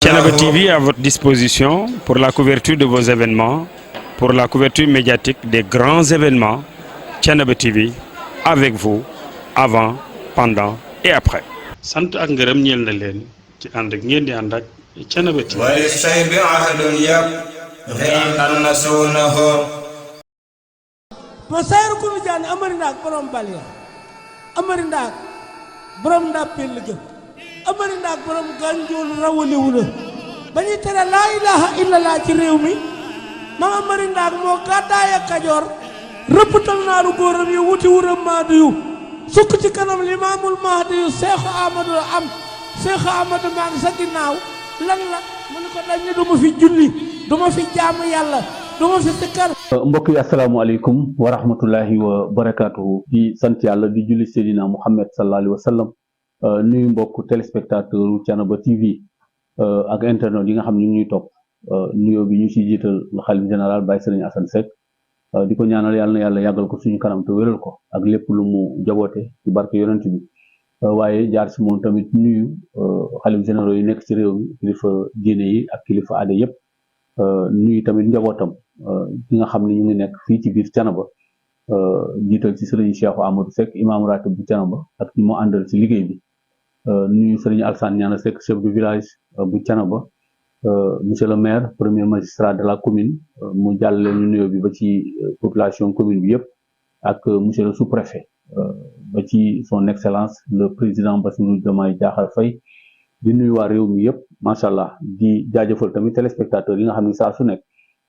Thiénaba TV à votre disposition pour la couverture de vos événements, pour la couverture médiatique des grands événements. Thiénaba TV avec vous avant, pendant et après. sant ak ngërëm ñeel na leen ci ànd ak ngeen di ànd ak Thiénaba TV. wali say bi ahadun yab xëy an nasuunahu ma sayru kunu jaani amari ndaak borom balya amari ndaak borom ndàppeel la gën amari ndaak borom gànjool rawaliwu la ba ñuy tere laa ilaha illallah ci réew mi ma amari ndaak moo gàddaaya Kajoor rëppatal naaru góoram yi wuti wuram maadu yu sukk ci kanam limaamul mahdi yu Seexu Amadu am Seexu Amadu maa ngi sa ginnaaw lan la mu ne ko dañ ne duma fi julli duma fi jaamu yàlla duma fi sikkar. mbokk yi asalaamaaleykum wa rahmatullahi wa barakaatuhu di sant yàlla di julli Seydina Muhammad sallallahu alayhi wa sallam nuyu mbokk téléspectateur Thiénaba TV ak internet yi nga xam ne ñu ngi ñuy topp nuyoo bi ñu ciy jiital xalif général Baye Serigne Assane Seck di ko ñaanal yàlla na yàlla yàggal ko suñu kanam te wéral ko ak lépp lu mu jaboote ci barke yonent bi waaye jaar si moom tamit nuyu xalif généraux yi nekk ci réew mi kilifa diine yi ak kilifa aada yëpp nuyu tamit njabootam ki nga xam ne ñu ngi nekk fii ci biir Thiénaba jiital ci sëriñ Cheikh Amadou Seck imam ratib bu Thiénaba ak ñi moo àndal ci liggéey bi nuyu sëriñ Alsane Niane Seck chef de village bu Thiénaba monsieur le maire premier magistrat de la commune mu jàllale ñu nuyoo bi ba ci population commune bi yëpp ak monsieur le sous-préfet ba ci son excellence le président Bassirou Diomaye Diakhar Faye di nuyu waa réew mi yëpp macha allah di jaajëfal tamit téléspectateurs yi nga xam ne saa su nekk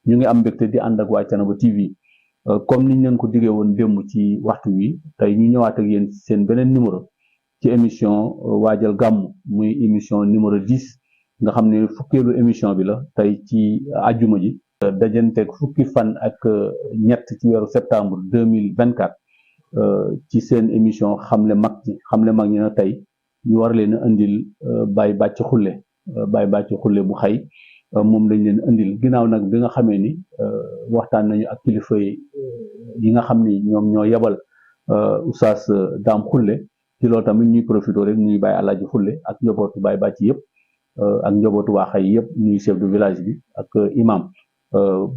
ñu ngi am mbégte di ànd ak waa Thiénaba TV comme niñ leen ko diggee woon démb ci waxtu wi tey ñu ñëwaat ak yéen seen beneen numéro ci émission waajal gàmmu muy émission numéro 10 nga xam ne fukkeelu émission bi la tey ci àjjuma ji dajanteeg fukki fan ak ñett ci weeru septembre 2024 ci seen émission xamle mag ñi na tey ñu war leen a indil Baye Bàcc Xulle bu xay moom lañ leen indil ginnaaw nag bi nga xamee ni waxtaan nañu ak kilifa yi nga xam ni ñoom ñoo yebal Oustaz Dame Xulle ci loolu tamit ñuy profité rek ñuy Baye Alaaji Xulle ak njabootu Baye Bàcc yëpp ak njabootu waa xay yëpp ñuy chef de village bi ak imam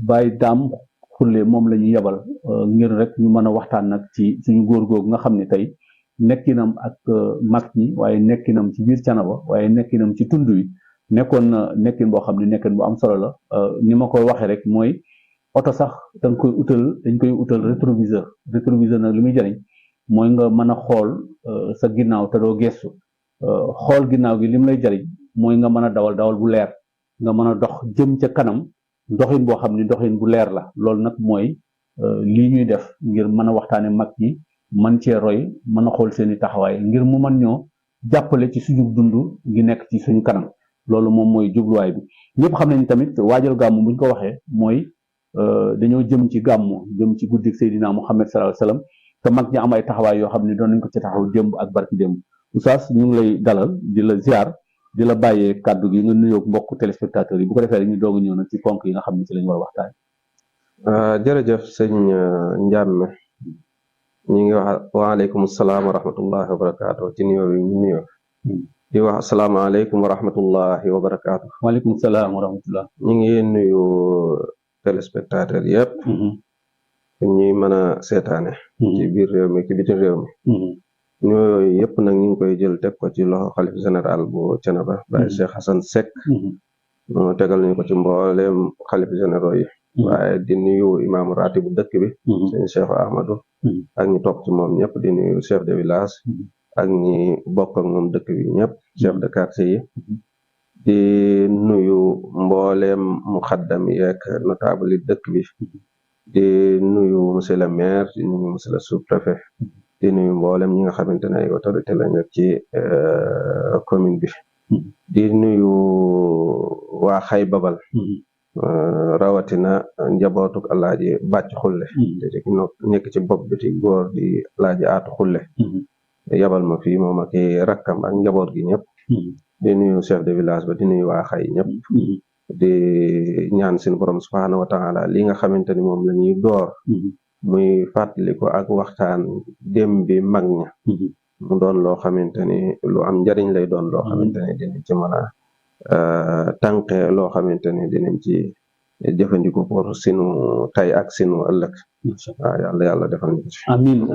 Baye Dame Xulle moom la ñu yebal ngir rek ñu mën a waxtaan nag ci suñu góor googu nga xam ne tey nekkinam ak mag ñi waaye nekkinam ci biir Thiénaba waaye nekkinam ci tund wi nekkoon na nekkin boo xam ne nekkin bu am solo la ni ma koy waxee rek mooy oto sax dañ koy utal rétroviseur nag li muy jëriñ mooy nga mën a xool sa ginnaaw te doo gestu xool ginnaaw gi li mu lay jëriñ mooy nga mën a dawal bu leer nga mën a dox jëm ca kanam doxin boo xam ne doxin bu leer la loolu nag mooy lii ñuy def ngir mën a waxtaane mag ñi man cee roy mën a xool seeni taxawaay ngir mu mën ñoo jàppale ci suñu dund gi nekk ci suñu kanam loolu moom mooy jubluwaay bi ñëpp xam nañ tamit waajal gàmmu buñ ko waxee mooy dañoo jëm ci gàmmu jëm ci guddik Seydina Muhammad sallallahu alayhi wasallam te mag ñi am ay taxawaay yoo xam ne doon nañ ko ci taxaw démb ak barki démb Oustaz ñu ngi lay dalal di la ziar di la bàyyee kàddu gi nga nuyoog mbokk téléspectateurs yi bu ko defee rek ñu doog a ñëw nag ci ponk yi nga xam ne ci lañ war a waxtaan. jërëjëf sëñ Ndiame ñu ngi wax waaleykum salaam wa rahmatullahi wa barakaatu ci nuyoo bi ñu nuyoo di wax asalaamaaleykum wa rahmatullahi wa barakaatu. waaleykum salaam wa rahmatullah. ñu ngi nuyu téléspectateurs yëpp. ñuy mën a seetaane. ci biir réew mi ci bitim réew mi. nuyoo yëpp nag ñu ngi koy jël teg ko ci loxo xalif général bu Thiénaba Baye Cheikh Assane Seck. mu tegal nañu ko ci mbooleem xalif généraux yi. waaye di nuyu imaamu ratib bu dëkk bi. sëñ Cheikh Ahmadou. ak ñi topp ci moom ñëpp di nuyu chef de village. ak ñi bokk ak moom dëkk bi ñëpp chef de quartier yi. di nuyu mbooleem muxaddam yi ak notable yi dëkk bi. di nuyu monsieur le maire di nuyu monsieur le sous-préfet. di nuyu mboolem ñi nga xamante ne ay autorité lañu ci commune bi. di nuyu waa Xay Babal. rawatina njabootuk Alaaji Bàcc Xulle. te nekk ci bopp bi ci góor di Alaaji Aatu Xulle. yabal ma fii moom ak rakkam ak njaboot gi ñëpp. di nuyu chef de village ba di nuyu waa Xay ñëpp. di ñaan seen borom subhaanahu wa taala li nga xamante ni moom la ñuy door. muy fàttali ko ak waxtaan dem bi mag ña. mu doon loo xamante ni lu am njariñ lay doon loo xamante ni dina ci mën a tànqe loo xamante ni dinañ ci jëfandiku pour sinu tay ak sinu ëllëg. waaw yàlla defal ñu ci.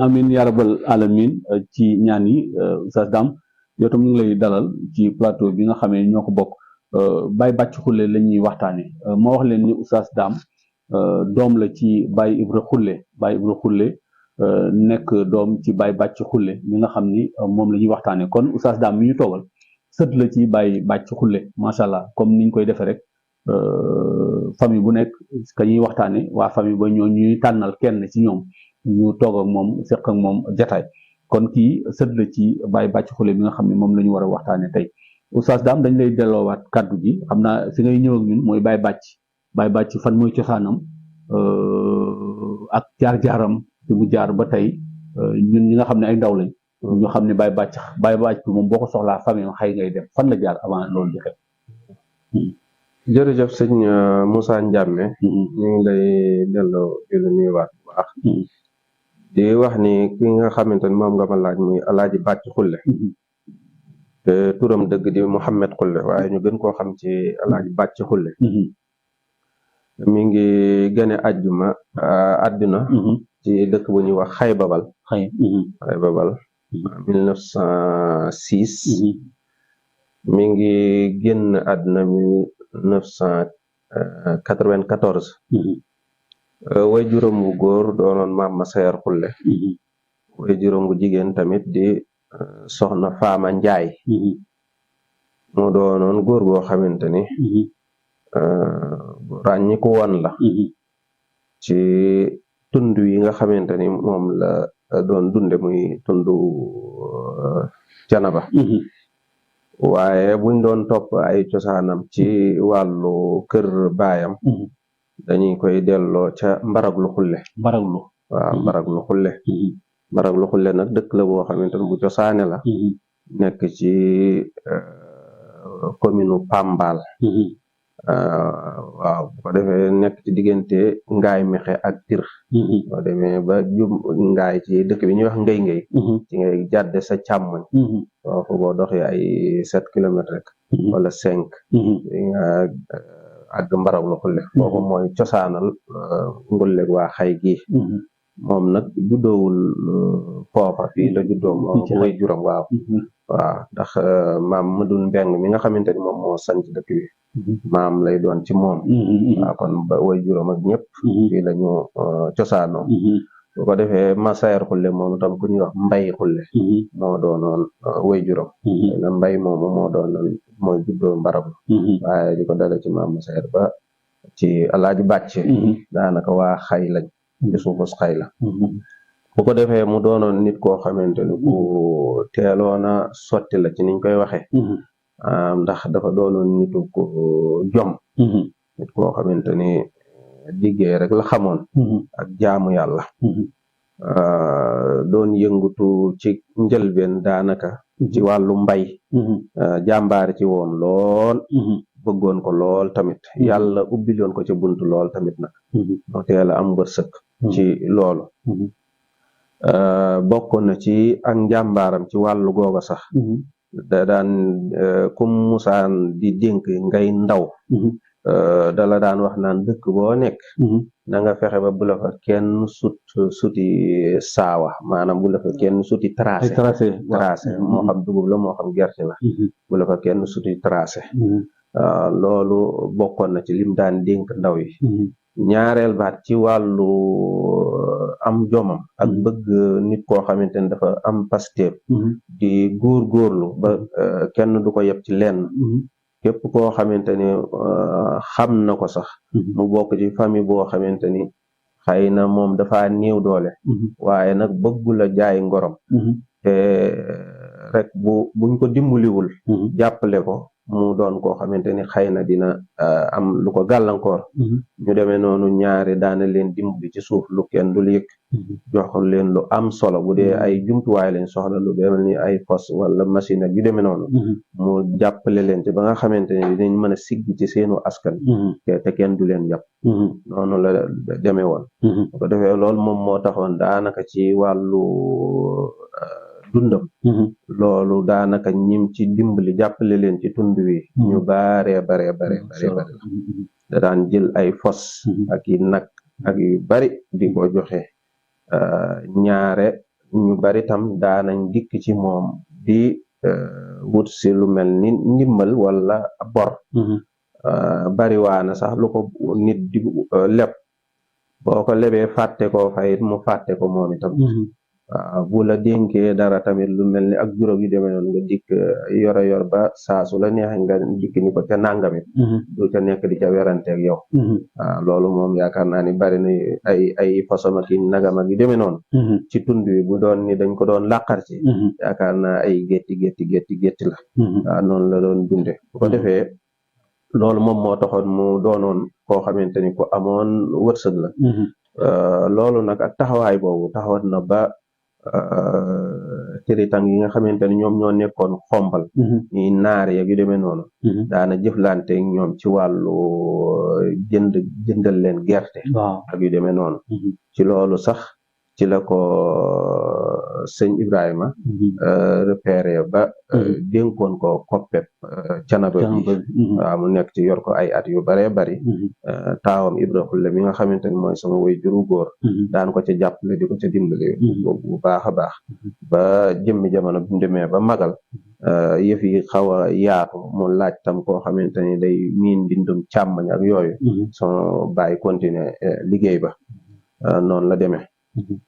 amin ya rabbal alamin ci ñaan yi Oustaz Dame yow tam ñu ngi lay dalal ci plateau bi nga xamee ñoo ko bokk Baye Bathie Khoule la ñuy waxtaane moo wax leen ni Oustaz Dame doom la ci Baye Ibra Khoule nekk doom ci Baye Bathie Khoule mi nga xam ni moom la ñuy waxtaane kon Oustaz Dame mi ñu toogal sët la ci Baye Bathie Khoule macha allah comme niñ koy defee rek famille bu nekk ka ñuy waxtaane waa famille ba ñoo ñuy tànnal kenn ci ñoom ñu toog ak moom seq ak moom jataay kon kii sët la ci Baye Bathie Khoule bi nga xam ne moom la ñu war a waxtaane tey Oustaz Dame dañ lay delloowaat kàddu gi xam naa fi ngay ñëw ak ñun mooy Baye Bathie fan mooy cosaanam ak jaar-jaaram fi mu jaar ba tey ñun ñi nga xam ne ay ndaw lañ ñu xam ne Baye Bathie moom boo ko soxlaa famille xëy ngay dem fan la jaar avant loolu di xew. jërëjëf sëñ Moussa Ndiame ñu ngi lay delloo di la nuyuwaat bu baax di wax ni ki nga xamante ni moom nga ma laaj muy Alaaji Bathie Khoule te turam dëgg di Mouhamed Khoule waaye ñu gën koo xam ci Alaaji Bathie Khoule mi ngi gëne àdduna ci dëkk bu ñuy wax Xaybabal 1906 mi ngi génn àdduna 1994 way juróom wu góor doonoon Maam Masayer Khoule way juróom wu jigéen tamit di soxna Faama Njaay mu doonoon góor goo xamante ni ràññiku woon la ci tund yi nga xamante ni moom la doon dunde muy tundu Canaba waaye buñ doon topp ay cosaanam ci wàllu kër baayam dañuy koy delloo ca Mbaraglu Khoule Mbaraglu Khoule nag dëkk la boo xamante ni bu cosaane la nekk ci commune Pambal waaw bu ko defee nekk ci diggante Ngaay Mexe ak Tir boo demee ba jub Ngaay ci dëkk bi ñuy wax ngay ci ngay jàdde sa càmmoñ foofu boo doxee ay 7 kilomètres rek wala 5 nga àgg Mbaraglu Khoule foofu mooy cosaanal ngulleeg waa xay gi moom nag juddoowul foofa fii la juddoo moom way juram waaw ndax maam Madun Mbeng mi nga xamante ni moom moo sanc dëkk bi maam lay doon ci moom waaw kon ba way juram ak ñëpp fii la ñu cosaanoo bu ko defee Masayer Khoule moom tam ku ñuy wax Mbay Khoule moo doonoon way juram na Mbay moomu moo doonoon mooy juddoo Mbaraglu waaye di ko dale ci maam Masayer ba ci Alaaji Bathie daanaka waa xay lañ ci suufus xay la bu ko defee mu doonoon nit koo xamante ni ku teeloona sotti la ci niñ koy waxee ndax dafa doonoon nitu ko jom nit koo xamante ni liggéey rek la xamoon ak jaamu yàlla doon yëngutu ci njëlbeen daanaka ci wàllu mbay jàmbaari ci woon lool bëggoon ko lool tamit yàlla ubbiloon ko ci buntu lool tamit nag moo teel a am wërsëg ci loolu bokkoon na ci ak njàmbaaram ci wàllu googa sax da daan kum musaan di dénk ngay ndaw dala daan wax naan dëkk boo nekk na nga fexe ba bu la fa kenn suti saawa maanaam bu la fa kenn suti tracé moo xam dugub la moo xam gerte la bu la fa kenn suti tracé loolu bokkoon na ci lim daan dénk ndaw yi ñaareel baat ci wàllu am jomam ak bëgg nit koo xamante ni dafa am pasteef di góorgóorlu ba kenn du ko yeb ci lenn képp koo xamante ni xam na ko sax mu bokk ci famille boo xamante ni xëy na moom dafa néew doole waaye nag bëggula jaay ngorom te rek buñ ko dimbuliwul jàppale ko mu doon koo xamante ni xëy na dina am lu ko gàllankoor ñu demee noonu ñaari daana leen dimbali ci suuf lu kenn dul yëg jox leen lu am solo bu dee ay jumtuwaay lañ soxla lu demel ni ay fos wala machine ak yu demee noonu mu jàppale leen ci ba nga xamante ni dinañ mën a sigg ci seenu askan te kenn du leen jàpp noonu la demee woon bu ko defee loolu moom moo taxoon daanaka ci wàllu dundam loolu daanaka ñim ci dimbali jàppale leen ci tund wi ñu bare da daan jël ay fos ak i nag ak yu bari di ko joxe ñaare ñu bari tam daanañ dikk ci moom di wut si lu mel ni ndimbal wala bor bari waana sax lu ko nit di leb boo ko lebee fàtte koo fayit mu fàtte ko moom itam bu la dénkee dara tamit lu mel ni ak juróom yu demee noonu nga dikk yor ba saa su la neexee nga dikk ni ko ca nàngamit du ca nekk di ca weranteeg yow loolu moom yaakaar naa ni bari na ay façon ak nagam ak yu demee noonu ci tund wi bu doon ni dañ ko doon làqar ci yaakaar naa ay gétti la noonu la doon dunde bu ko defee loolu moom moo taxoon mu doonoon koo xamante ni ko amoon wërsëg la loolu nag ak taxawaay boobu taxawoon na ba tëritang yi nga xamante ni ñoom ñoo nekkoon xombal ñi naar yeeg yu demee noonu daana jëflante ñoom ci wàllu jëndal leen gerte ak yu demee noonu ci loolu sax ci la ko sëñ Ibrahima repéré ba dénkoon ko koppeb Canaba bi waaw mu nekk ci yor ko ay at yu baree bari taawam Ibra Xulle mi nga xamante ni mooy sama way juru góor daan ko ca jàppale di ko ca dimbale bu baax a baax ba jëmmi jamono bi mu demee ba magal yëf yi xaw a yaatu mu laaj tam koo xamante ni day miin bindum càmmañ ak yooyu sama bàyyi continuer liggéey ba noonu la demee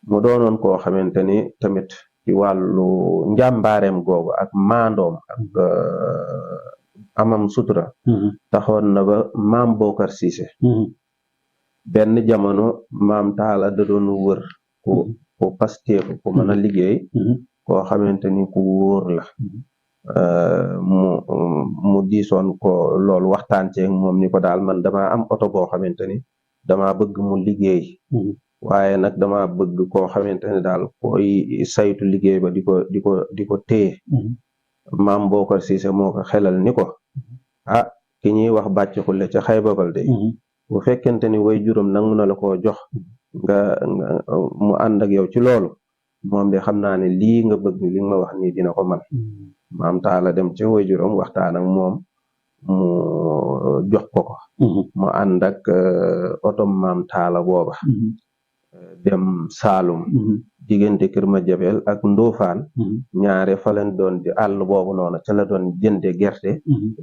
mu doonoon koo xamante ni tamit ci wàllu njàmbaareem googu ak maandoom ak amam sutura taxoon na ba maam Bokar Cissé benn jamono maam Taala da doon wër ku pasteeku ku mën a liggéey koo xamante ni ku wóor la mu diisoon ko loolu waxtaan ceeg moom ni ko daal man dama am oto boo xamante ni dama bëgg mu liggéey waaye nag dama bëgg koo xamante ne daal koy saytu liggéey ba di ko téye maam Bokar Cissé moo ko xelal ni ko ki ñuy wax bàcc xulle ca Xaybabal de bu fekkente ni way juróom nangu na la koo jox nga mu ànd ak yow ci loolu moom de xam naa ne lii nga bëgg li nga ma wax nii dina ko man maam Taala dem ci way juróom waxtaan ak moom mu jox ko mu ànd ak otom maam Taala booba dem Saalum diggante Kër Madiabel ak Ndofaan ñaare fa leen doon di àll boobu noonu ca la doon jënde gerte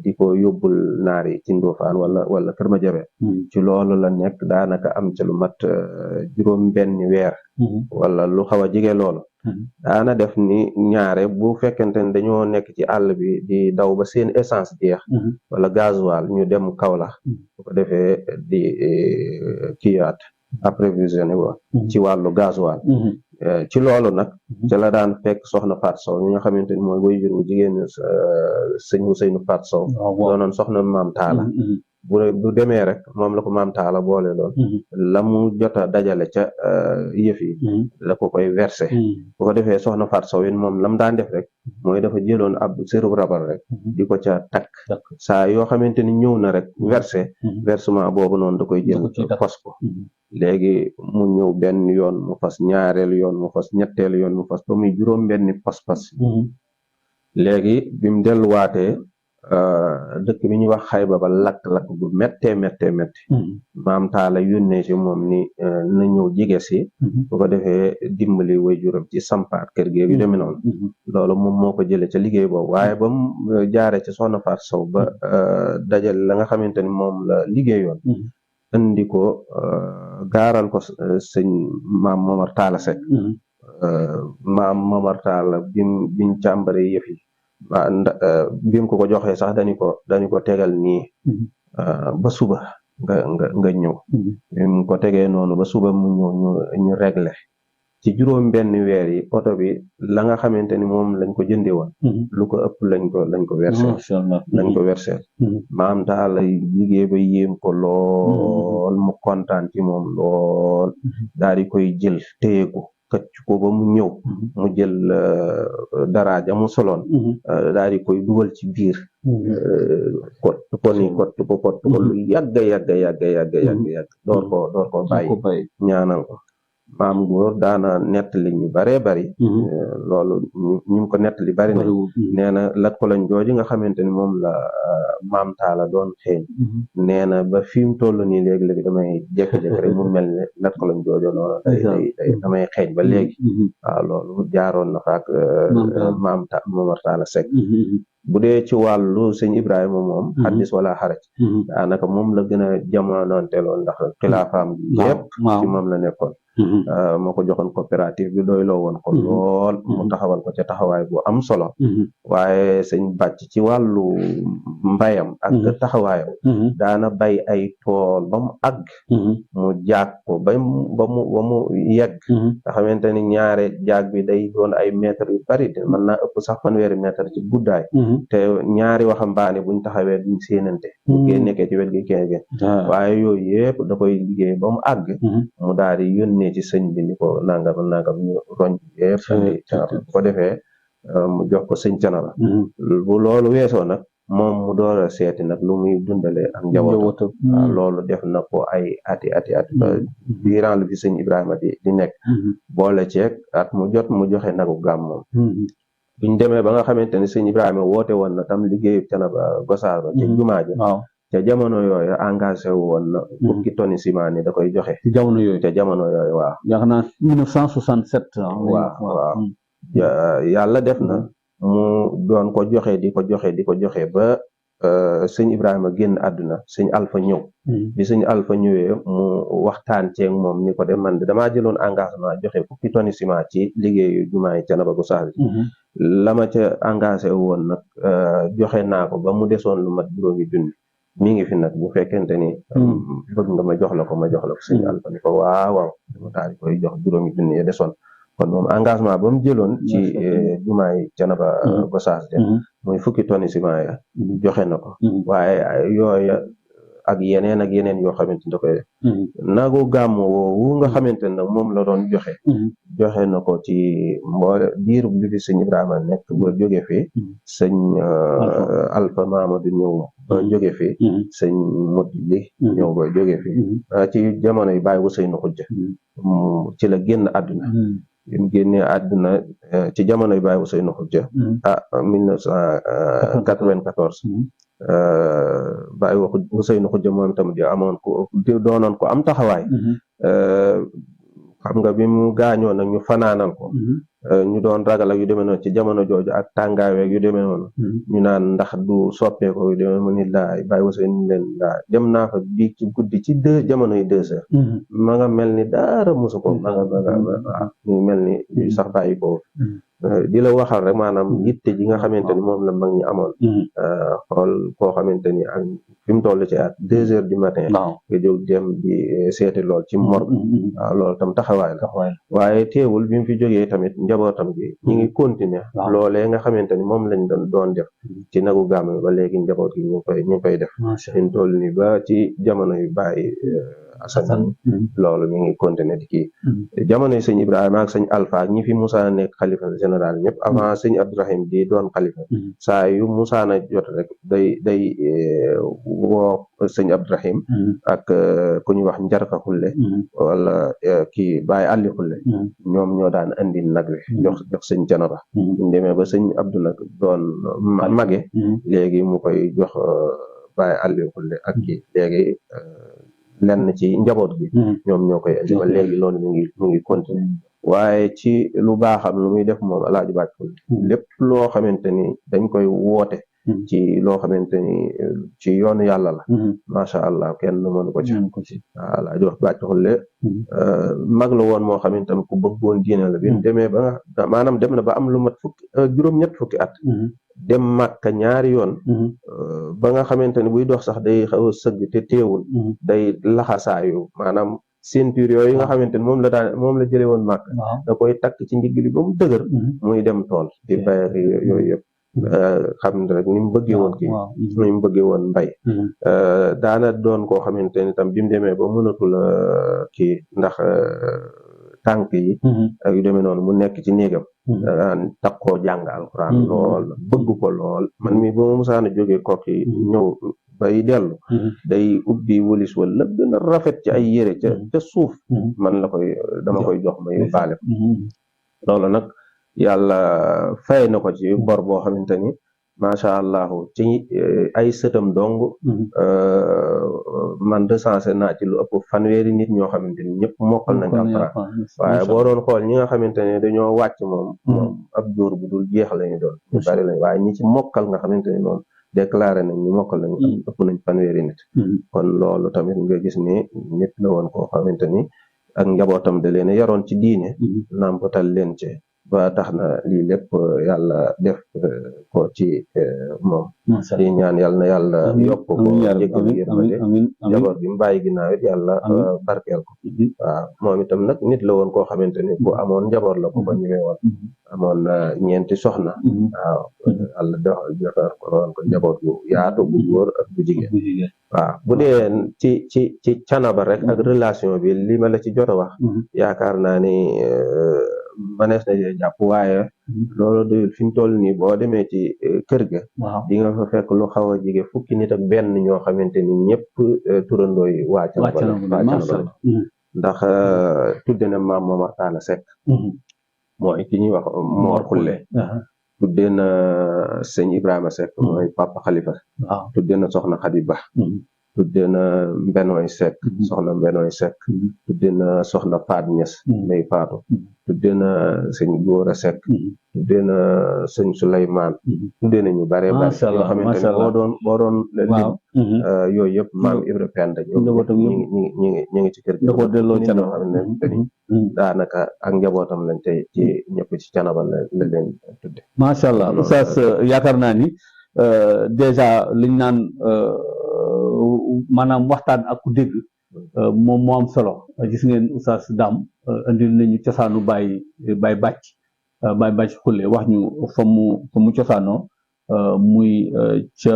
di ko yóbbul naar yi ci Ndofaan wala Kër Madiabel ci loolu la nekk daanaka am ca lu mat juróom benni weer wala lu xaw a jige loolu daana def ni ñaare bu fekkente ne dañoo nekk ci àll bi di daw ba seen essence jeex wala gasoil ñu dem Kaolack bu ko defee di kiyaat approvisionné wo ci wàllu gasoil ci loolu nag ca la daan fekk soxna Faat Sow ñi nga xamante ni mooy way jur bu jigéen sëñ Ousseynou Faat Sow doonoon soxna maam Taala bu demee rek moom la ko maam Taala boole lool la mu jota dajale ca yëf yi la ko koy versé bu ko defee soxna Faat Sow it moom lam daan def rek mooy dafa jëloon ab sërub rabal rek di ko ca takk saa yoo xamante ni ñëw na rek versement boobu noonu da koy jël fas ko léegi mu ñëw benn yoon mu fas ñaareelu yoon mu fas ñetteelu yoon mu fas ba muy juróom benni pas-pas léegi bi mu delluwaatee dëkk bi ñuy wax Xaybabal lakk-lakk bu méttee maam Taala yónnee ci moom ni na ñëw jige si bu ko defee dimbali way juróom ci sampaat kër gi yu demee noonu loolu moom moo ko jëlee ca liggéey boobu waaye ba mu jaaree ci soxna Faat Sow ba dajal la nga xamante ni moom la liggéeyoon indi ko gaaral ko sëñ maam Momar Taala Seck maam Momar Taala biñ càmbare yëf yi bim ko joxee sax dañu ko tegal nii ba suba nga ñëw bim ko tegee noonu ba suba mu ñëw ñu réglé ci juróom benn weer yi oto bi la nga xamante ni moom lañ ko jënde woon lu ko ëpp lañ ko versé maam Taala liggéey ba yéem ko lool mu kontaan ci moom lool daal di koy jël téye ko xëcc ko ba mu ñëw mu jël daraaja mu soloon daal di koy dugal ci biir kott ko lu yàgg door ko bàyyi ñaanal ko maam góor daana nettali ñu baree bari loolu ñu ko nettali bari na nee na lat ko lañ jooju nga xamante ni moom la maam taala doon xeeñ nee na ba fi mu toll nii léegi-léegi damay jékki-jékki rek mu mel ne lat ko lañ joojo noonu day damay xeeñ ba léegi waaw loolu jaaroon na fa ak maam Momar Talla Seck bu dee ci wàllu sëñ Ibrahima moom xaddis wala xaraj daanaka moom la gën a jamonoonteeloon ndax xilaafaam bi yépp ci moom la nekkoon moo ko joxoon coopérative bi doyloo woon ko lool mu taxawal ko ca taxawaay bu am solo waaye sëñ bàcc ci wàllu mbayam ak taxawaayam daana bay ay tool ba mu àgg mu jaag ko ba mu yegg nga xamante ni ñaare jaag bi day doon ay mètres yu bari mën naa ëpp sax fanweeri mètre ci guddaay te ñaari waxambaane buñ taxawee duñ séenante bu kee nekkee ci wet gi kee waaye yooyu yëpp da koy liggéey ba mu àgg mu daal di yónnee ci sëñ bi ni ko nangam ñu roñ yëpp bu ko defee mu jox ko sëñ Canaba bu loolu weesoo nag moom mu door a seeti nag lu muy dundale ak njabootam waaw loolu def na ko ay ati ba durant lu fi sëñ Ibrahima di nekk boole ceeg at mu jot mu joxe nagu gàmm moom buñ demee ba nga xamante ni sëñ Ibrahima woote woon na tam liggéeyu Canaba Gosaas ba ci jumaa ja ca jamono yooyu engagé woon na fukki tonni ciment ni da koy joxe ci jamono yooyu ca jamono yooyu waaw yaakaar naa 1967 waaw yàlla def na mu doon ko joxe di ko joxe ba sëñ Ibrahima génn àdduna sëñ Alpha ñëw bi sëñ Alpha ñëwee mu waxtaan ceeg moom ni ko de man damaa jëloon engagement joxe fukki tonni ciment ci liggéeyu jumaay Canaba Gosaas la ma ca engagé woon nag joxe naa ko ba mu desoon lu mat juróomi junni mi ngi fi nag bu fekkente ni bëgg nga ma jox la ko sëñ Alpha ni ko waaw mu daal di koy jox juróomi junni ya desoon kon moom engagement ba mu jëloon ci jumaay Canaba Gosaas de muy fukki tonni ciment ya joxe na ko waaye yooya ak yeneen yoo xamante ni da koy def nagu gàmm woowu nga xamante ne nag moom la doon joxe na ko ci mboole diir bi fi sëñ Ibrahima nekk ba jóge fi sëñ Alpha Mamadou ñëw ba jóge fi sëñ Modli ñëw ba jóge fi ci jamono yi bàyyi Ousseynou Khoudia ci la génn àdduna bi mu génnee àdduna ci jamono yi bàyyi Ousseynou Khoudia 1994 bàyyi Ousseynou Khoudia moom itam di amoon ko doonoon ko am taxawaay xam nga bi mu gaañoo nag ñu fanaanal ko ñu doon ragal ak yu demee noonu ci jamono jooju ak tàngaaweeg yu demee noonu ñu naan ndax du soppeeko yu demee mu ni laay bàyyi Ousseynou leen laa dem naa fa bi ci guddi ci jamono yi 2 heures ma nga mel ni daara mosu ko ma nga waaw ñu mel ni sax bàyyi ko di la waxal rek maanaam yitte ji nga xamante ni moom la mag ñi amoon xool koo xamante ni ak fi mu toll ci at 2 heures du matin nga jóg dem di seeti lool ci morgue waaw loolu tam taxawaay la waaye teewul bi mu fi jógee tamit njabootam gi ñi ngi continuer loolee nga xamante ni moom lañ doon def ci nagu gàmm ba léegi njaboot gi ñu ngi koy def fi mu toll ni ba ci jamono yu bàyyi Assane loolu mi ngi continuer di kii jamono yi sëñ Ibrahima ak sëñ Alpha ak ñi fi Moussa nekk xalifa général ñëpp avant sëñ Abdourahim di doon xalifa saa yu Moussa na jot rek day woo sëñ Abdourahim ak ku ñuy wax Njarka Xulle wala kii Baye Alli Xulle ñoom ñoo daan andi nag wi jox sëñ Canaba ñu demee ba sëñ Abdou nag doon mage léegi mu koy jox Baye Alli Xulle ak kii léegi lenn ci njaboot gi ñoom ñoo koy indi ba léegi loolu mu ngi continuer waaye ci lu baaxam lu muy def moom Alaaji Bàccul lépp loo xamante ni dañ koy woote ci loo xamante ni ci yoonu yàlla la macha allah kenn mënu ko ci waaw Alaaji Bàccul mag la woon moo xamante ni ku bëggoon diine la bi mu demee ba nga maanaam dem na ba am lu mat juróom-ñett fukki at dem Màkka ñaari yoon ba nga xamante ni buy dox sax day xaw a sëgg te teewul day laxasaayu maanaam ceinture yooyu nga xamante ni moom la jëlee woon Màkka da koy takk ci ndigg li ba mu dëgër muy dem tool di bay yooyu yëpp xam ne rek ni mu bëggee woon kii ni mu bëggee woon mbay daana doon koo xamante ni tam bi mu demee ba mënatul kii ndax tànk yi ak yu demee noonu mu nekk ci néegam daan takkoo jàng alxuraan lool bëgg ko lool man mi ba ma musaana jógee Kokki ñëw bay dellu day ubbi wëlis wala gën a rafet ci ay yére ca suuf man dama koy jox ma yóbbaale ko loolu nag yàlla fay na ko ci bor boo xamante ni macha allah ci ay sëtam dong man recensé naa ci lu ëpp 100 nit ñoo xamante ni ñëpp mokkal nañ alxuraan waaye boo doon xool ñi nga xamante ne dañoo wàcc moom ab dóor bu dul jeex lañu doon ñu bari lañ waaye ñi ci mokkal nga xamante ni moom déclaré nañ ñu mokkal nañ ëpp nañ 100 nit kon loolu tamit nga gis ni nit la woon koo xamante ni ak njabootam da leen yaroon ci diine nàmpatal leen ci ba tax na lii lépp yàlla def ko ci moom di ñaan yàlla na yàlla yokk ko jéggal yërmande njaboot gi mu bàyyi ginnaaw it yàlla barkeel ko waaw moom itam nag nit la woon koo xamante ni bu amoon njaboot la ko ba ñëwee woon amoon na 4 soxna waaw yàlla defar ko woon ko njaboot bu yaatu bu góor ak bu jigéen waaw bu dee ci canaba rek ak relation bi li ma la ci jot a wax yaakaar naa ni manees na jàpp waaye loolu doyul fi ñu toll nii boo demee ci kër ga di nga fa fekk lu xaw a jige 10 nit ak benn ñoo xamante ni ñëpp turandooy waa Canaba ndax tudde na maam Momar Talla Seck mooy ki ñuy wax Moor Xulle tudde na sëñ Ibrahima Seck mooy Papa Khalifa tudde na soxna Khady Ba tudde na Mbenoy Seck soxna Mbenoy Seck tudde na soxna Faat Ñas may faatu tudde na sëñ Góora Seck tudde na sëñ Souleymane tudde na ñu bare bare yoo xamante ne boo doon lim yooyu yëpp maam Ibra Penda ñu ngi ci kër gi ko delloo ci ñoo xamante ni daanaka ak njabootam lañ tey ci ñëpp ci Canaba la leen tudde macha allah oustaz yaakaar naa ni déjà liñ naan maanaam waxtaan ak ku dégg moom moo am solo gis ngeen oustaz Dame indil nañu cosaanu Baye Bàcc Xulle wax ñu fa mu cosaanoo muy ca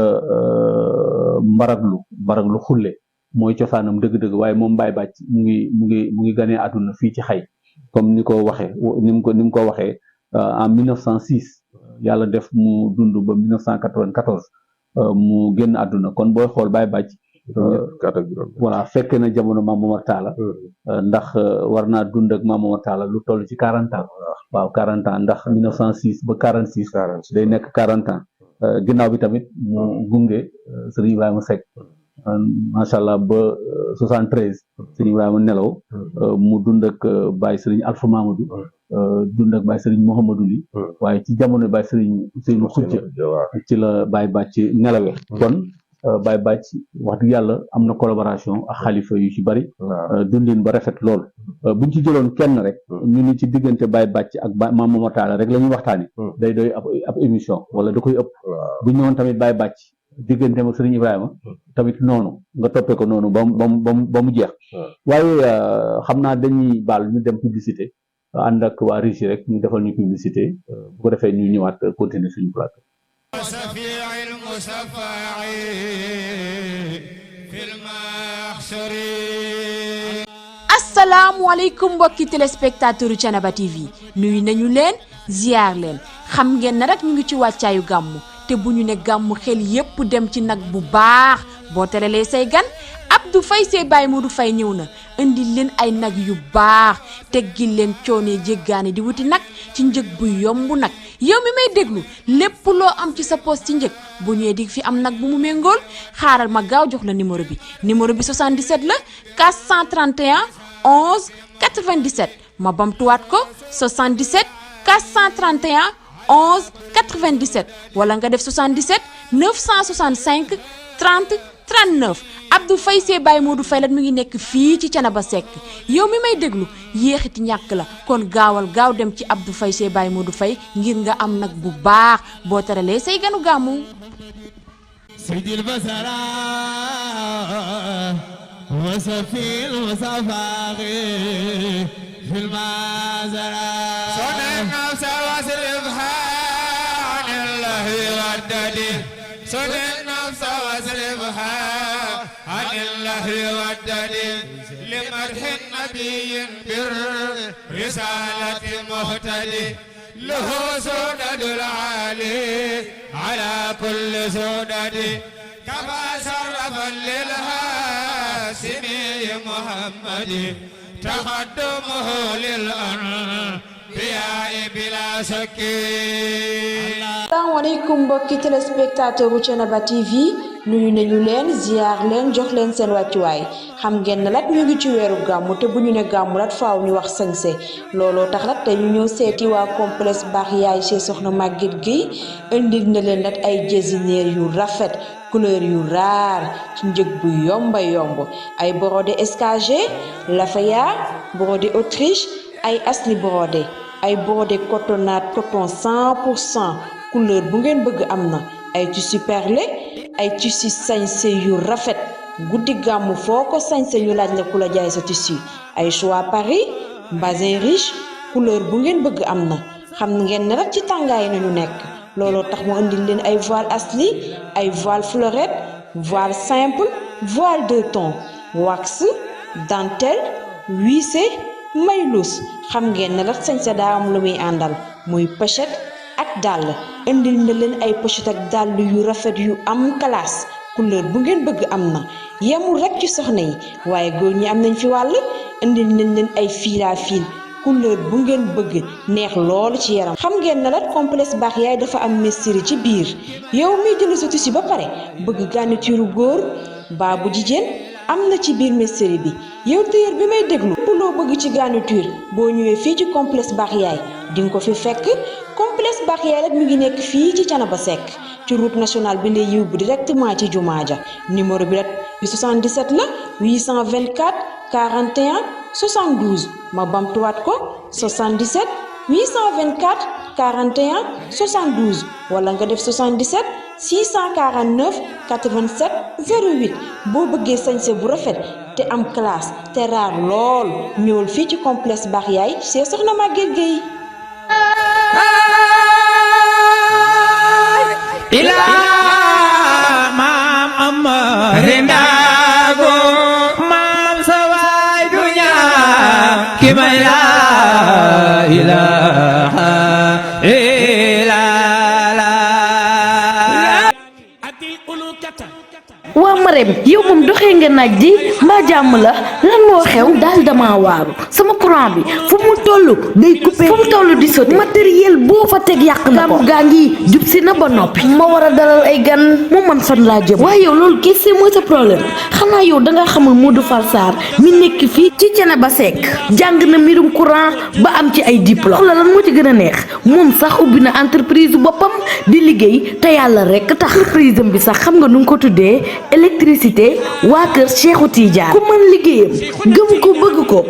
Mbaraglu Xulle mooy cosaanam dëgg-dëgg waaye moom Baye Bàcc mu ngi ganee àdduna fii ci xay comme ni ko waxee ni mu ko waxee en 1906 yàlla def mu dund ba 1994 mu génn àdduna kon booy xool Baye Bàcc voilà fekk na jamono Maam Momar Talla ndax war naa dund ak Maam Momar Talla lu toll ci 40 ans waaw 40 ans ndax 1906 ba 46 day nekk 40 ans ginnaaw bi tamit mu gunge Serigne Ibrahima Seck macha allah ba 73 Serigne Ibrahima nelaw mu dund ak Baye Serigne Alpha Mamadou dund ak Baye Serigne Mouhamadou Li waaye ci jamono Baye Serigne Ousseynou Khoudia ci la Baye Bàcc nelawee kon Baye Bàcc wax dëgg yàlla am na collaboration ak xalifa yu ci bari dundin ba rafet lool buñ ci jëloon kenn rek ñu ni ci diggante Baye Bàcc ak Maam Momar Talla rek la ñuy waxtaani day doy ab émission wala da koy ëpp buñ ñëwoon tamit Baye Bàcc diggante ak Serigne Ibrahima tamit noonu nga toppee ko noonu ba mu jeex waaye xam naa dañuy baal ñu dem publicité ànd ak waa Régie rek ñu defal ñu publicité bu ko defee ñu ñëwaat continuer suñu plateau asalaamualeykum mbokki téléspectateur Thiénaba TV nuyu nañu leen ziar leen xam ngeen na rek ñu ngi ci wàccaayu gàmmu te bu ñu ne gàmmu xel yépp dem ci nag bu baax boo teralee say gan Abdou Faye see Baye Modou Faye ñëw na indi leen ay nag yu baax teggil leen coonee jéggaane di wuti nag ci njëg bu yomb nag yow mi may déglu lépp loo am ci sa poos ci njëg bu ñëwee di fi am nag bu mu méngool xaaral ma gaaw jox la numéro bi 77 la 431 11 97 ma bamtuwaat ko 77 431 11 97 wala nga def 77 965 30 39 Abdou Faye see Baye Modou Faye la mu ngi nekk fii ci Thiénaba Seck yow mi may déglu yéexiti ñàkk la kon gaawal gaaw dem ci Abdou Faye see Baye Modou Faye ngir nga am nag bu baax boo teralee say ganu gàmmu Seydil Basara wasafil wasafaqi fil mazara sonena sawasrifha anillahi waddadi sonena sawasrifha anillahi waddadi limadhin nabiyyin bir risalati muhtadi له سودة العالي على كل سودة كما سر للهاشمي محمد تقدمه للأنبياء بلا شك. asalaamaaleykum mbokki téléspectateur u Thiénaba TV nuyu nañu leen ziar leen jox leen seen wàccuwaay xam ngeen ne lat ñu ngi ci weeru gàmmu te bu ñu ne gàmmu lat faaw ñu wax sañse looloo tax lat te ñu ñëw seeti waa complexe baax yaay chez soxna Maguette Gueye indil na leen lat ay jasineer yu rafet couleur yu raar ci njëg bu yomba yomb ay brodé escargé lafaya brodé Autriche ay asli brodé ay brodé cotonnade coton 100% couleur bu ngeen bëgg am na ay tissu perlé ay tissu sañse yu rafet guddi gàmmu foo ko sañse ñu laaj la ku la jaay sa tissu ay choix Paris bazin riche couleur bu ngeen bëgg am na xam ngeen ne rek ci tàngaay nañu nekk looloo tax mu indil leen ay voile asli ay voile fleurette voile simple voile deux tons wax dentelle lissé maylus xam ngeen ne rek sañse daa am lu muy àndal muy pochette ak dàll indil na leen ay pochette ak dàll yu rafet yu am classe couleur bu ngeen bëgg am na yemul rek ci soxna yi waaye góor ñi am nañ fi wàll indil nañ leen ay fil à fil couleur bu ngeen bëgg neex loolu ci yaram xam ngeen ne la complexe baax yaay dafa am mesiri ci biir yow miy jënd sa tissu ba pare bëgg garniture góor baa bu jigéen am na ci biir mesiri bi yow tailleur bi may déglu loo bëgg ci garniture boo ñëwee fii ci complexe baax yaay di nga ko fi fekk complexe baax yaay rek mi ngi nekk fii ci Thiénaba Seck ci route nationale bi lay yóbbu directement ci jumaa ja numéro bi rek 77 la 824 41 72 ma bamtuwaat ko 77 824 41 72 wala nga def 77 649 87 08 boo bëggee sañse bu rafet te am classe te raar lool ñëwal fii ci complexe baax yaay chez soxna Maguette Gueye. ilaa maam Amari Ndaago maam sawaay du ñaa ki may laa ilaaha waa Marème yow moom doxee nga naaj di mbaa jàmm la lan moo xew daal dama waaru sama courant bi fu mu toll day coupé fu mu toll di sauté matériel boo fa teg yàq na ko gaa ngi jub si na ba noppi ma war a dalal ay gan mu man fan laa jëm waaye yow loolu kese mooy sa problème xanaa yow danga xamul Modou Fall Sarr mi nekk fii ci Thiénaba Seck jàng na mbirum courant ba am ci ay diplôme la lan moo ci gën a neex moom sax ubbi na entreprise boppam di liggéey te yàlla rek tax entreprise bi sax xam nga nu nga ko tuddee électricité waa kër Cheikhou Tidiane ku mën liggéeyam gëm ko bëgg ko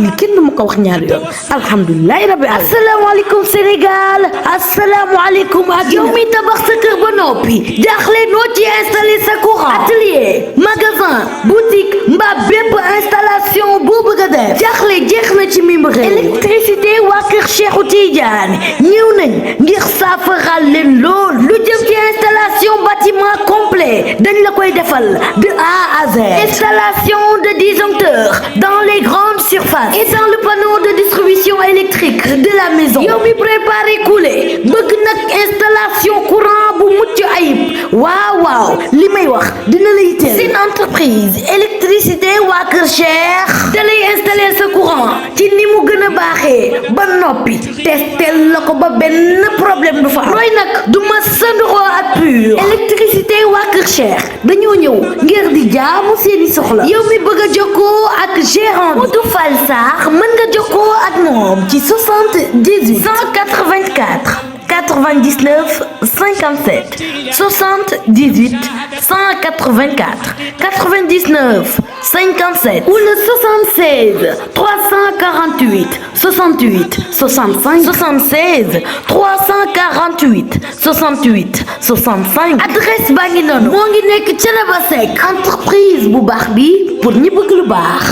li kenn du ma ko wax ñaari yoon alhamdulilahi rabbi asalaamaaleykum Sénégal asalaamaaleykum ak yow mi tabax sa kër ba noppi jaaxle noo ci installé sa courant atelier magasin boutique mbaa bépp installation boo bëgg a def jaaxle jeex na ci mim réew électricité waa kër Cheikhou Tidiane ñëw nañ ngir saafaral leen lool lu jëm ci installation bâtiment complet dañ la koy defal de A à Z installation de disjoncteurs dans les grandes surfaces et dans le panneau de distribution électrique de la maison yow mi préparé coulé bëgg nag installation courant bu mucc ayib waaw li may wax dina la yitteel seen entreprise électricité waa kër Cheikh da lay installer sa courant ci ni mu gën a baaxee ba noppi testel la ko ba benn problème du fa am looy nag du ma sanduroo ak pur électricité waa kër Cheikh dañoo ñëw ngir di jaamu seeni soxla yow mi bëgg a jokkoo ak gérant Modou Fall Sarr mën nga jokkoo ak moom ci 78 184 99 57 78 184 99 57 ou le 76 348 68 65 76 348 68 65 adresse baa ngi noonu moo ngi nekk Thiénaba Seck entreprise bu baax bi pour ñi bëgg lu baax.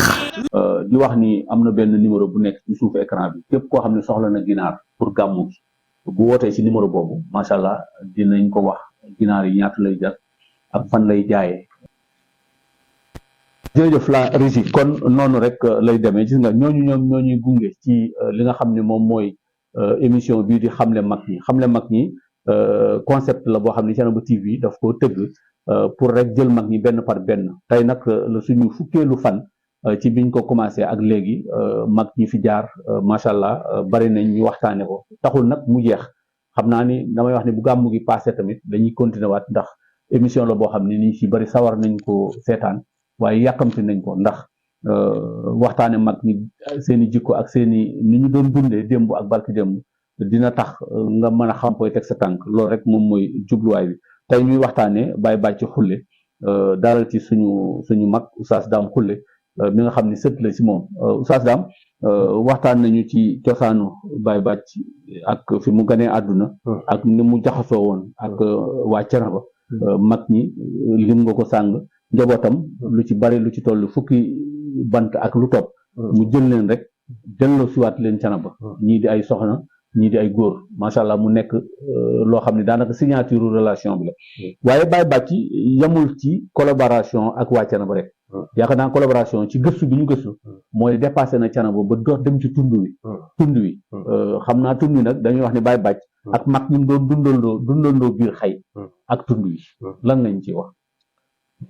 di wax ni am na benn numéro bu nekk ci suuf écran bi képp koo xam ne soxla na ginaar pour gàmmu gi bu wootee ci numéro boobu macha allah dinañ ko wax ginaar yi ñaata lay jar ak fan lay jaayee. jërëjëf la régie kon noonu rek lay demee gis nga ñooñu ñoom ñoo ñuy gunge ci li nga xam ne moom mooy émission bii di xamle mag ñi concept la boo xam ne Thiénaba TV daf ko tëgg pour rek jël mag ñi benn par benn tey nag la suñu fukkeelu fan ci biñ ko commencé ak léegi mag ñi fi jaar macha allah bari nañ ñu waxtaane ko taxul nag mu jeex xam naa ni damay wax ne bu gàmmu gi passé tamit dañuy continuer waat ndax émission la boo xam ne nii si bari sawar nañ ko seetaan waaye yàkkamti nañ ko ndax waxtaane mag ñi seen i jikko ak seen i ni ñu doon dundee démb ak barki démb dina tax nga mën a xam koy teg sa tànk loolu rek moom mooy jubluwaay bi tey ñuy waxtaane Baye Bathie Khoule dalal ci suñu mag Oustaz Dame Khoule mi nga xam ne sët la si moom Oustaz Dame waxtaan nañu ci cosaanu Baye Bathie ak fi mu ganee àdduna ak ni mu jaxasoo woon ak waa Thiénaba mag ñi lim nga ko sàng njabootam lu ci bari lu ci toll fukki bant ak lu topp mu jël leen rek delloo siwaat leen Thiénaba ñii di ay soxna ñii di ay góor macha allah mu nekk loo xam ne daanaka signature relation bi la waaye Baye Bathie yamul ci collaboration ak waa Thiénaba rek yaakaar naa collaboration ci gëstu bi ñu gëstu mooy dépassé na Thiénaba ba dox dem ci tund wi xam naa tund wi nag dañuy wax ne Baye Bathie ak mag ñi doon dundandoo biir xay ak tund wi lan lañ ci wax.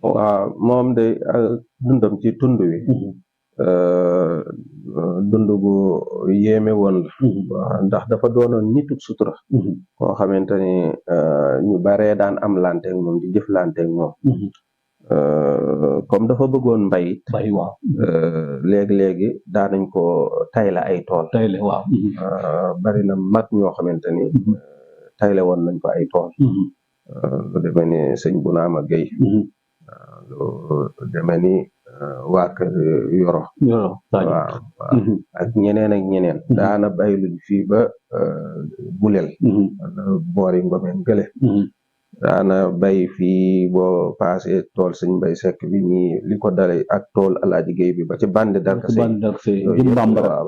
waaw moom de dundam ci tund wi dund gu yéeme woon la ndax dafa doonoon nituk sutura koo xamante ni ñu baree daan am lanteeg moom di jëflanteeg moom comme dafa bëggoon mbay waaw léegi-léegi daanañ ko tayle ay tool waaw bari na mag ñoo xamante ni tayle woon nañ ko ay tool lu demee ni sëñ Bunaama Gay lu demee ni waa kër Yoro waaw ak ñeneen daana bay luñ fii ba Bulel boori Ngomeen gële daana bay fii boo passé tool sëñ Mbay Sekk bi ñi li ko dale ak tool Alaaji Géey bi ba ci bande darkase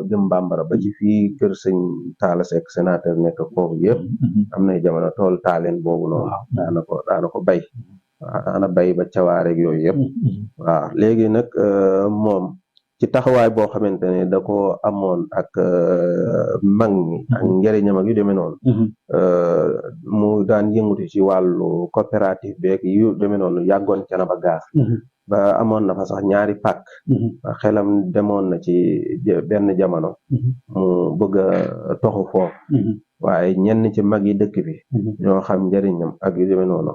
jëm Bambara ba ci fii kër sëñ Taala Sekk sénateur nekk foofu yëpp am nay jamono tool taaleen boobu noonu daana ko bay ana bay ba cawaareeg yooyu yëpp waaw léegi nag moom ci taxawaay boo xamante ne da ko amoon ak mag ñi ak njëriñam ak yu demee noonu mu daan yëngutu ci wàllu coopérative beeg yu demee noonu yàggoon Thiénaba gaar ba amoon na fa sax ñaari pàkk xelam demoon na ci benn jamono mu bëgg a toxu foofu waaye ñenn ci mag yi dëkk bi ñoo xam njëriñam ak yu demee noonu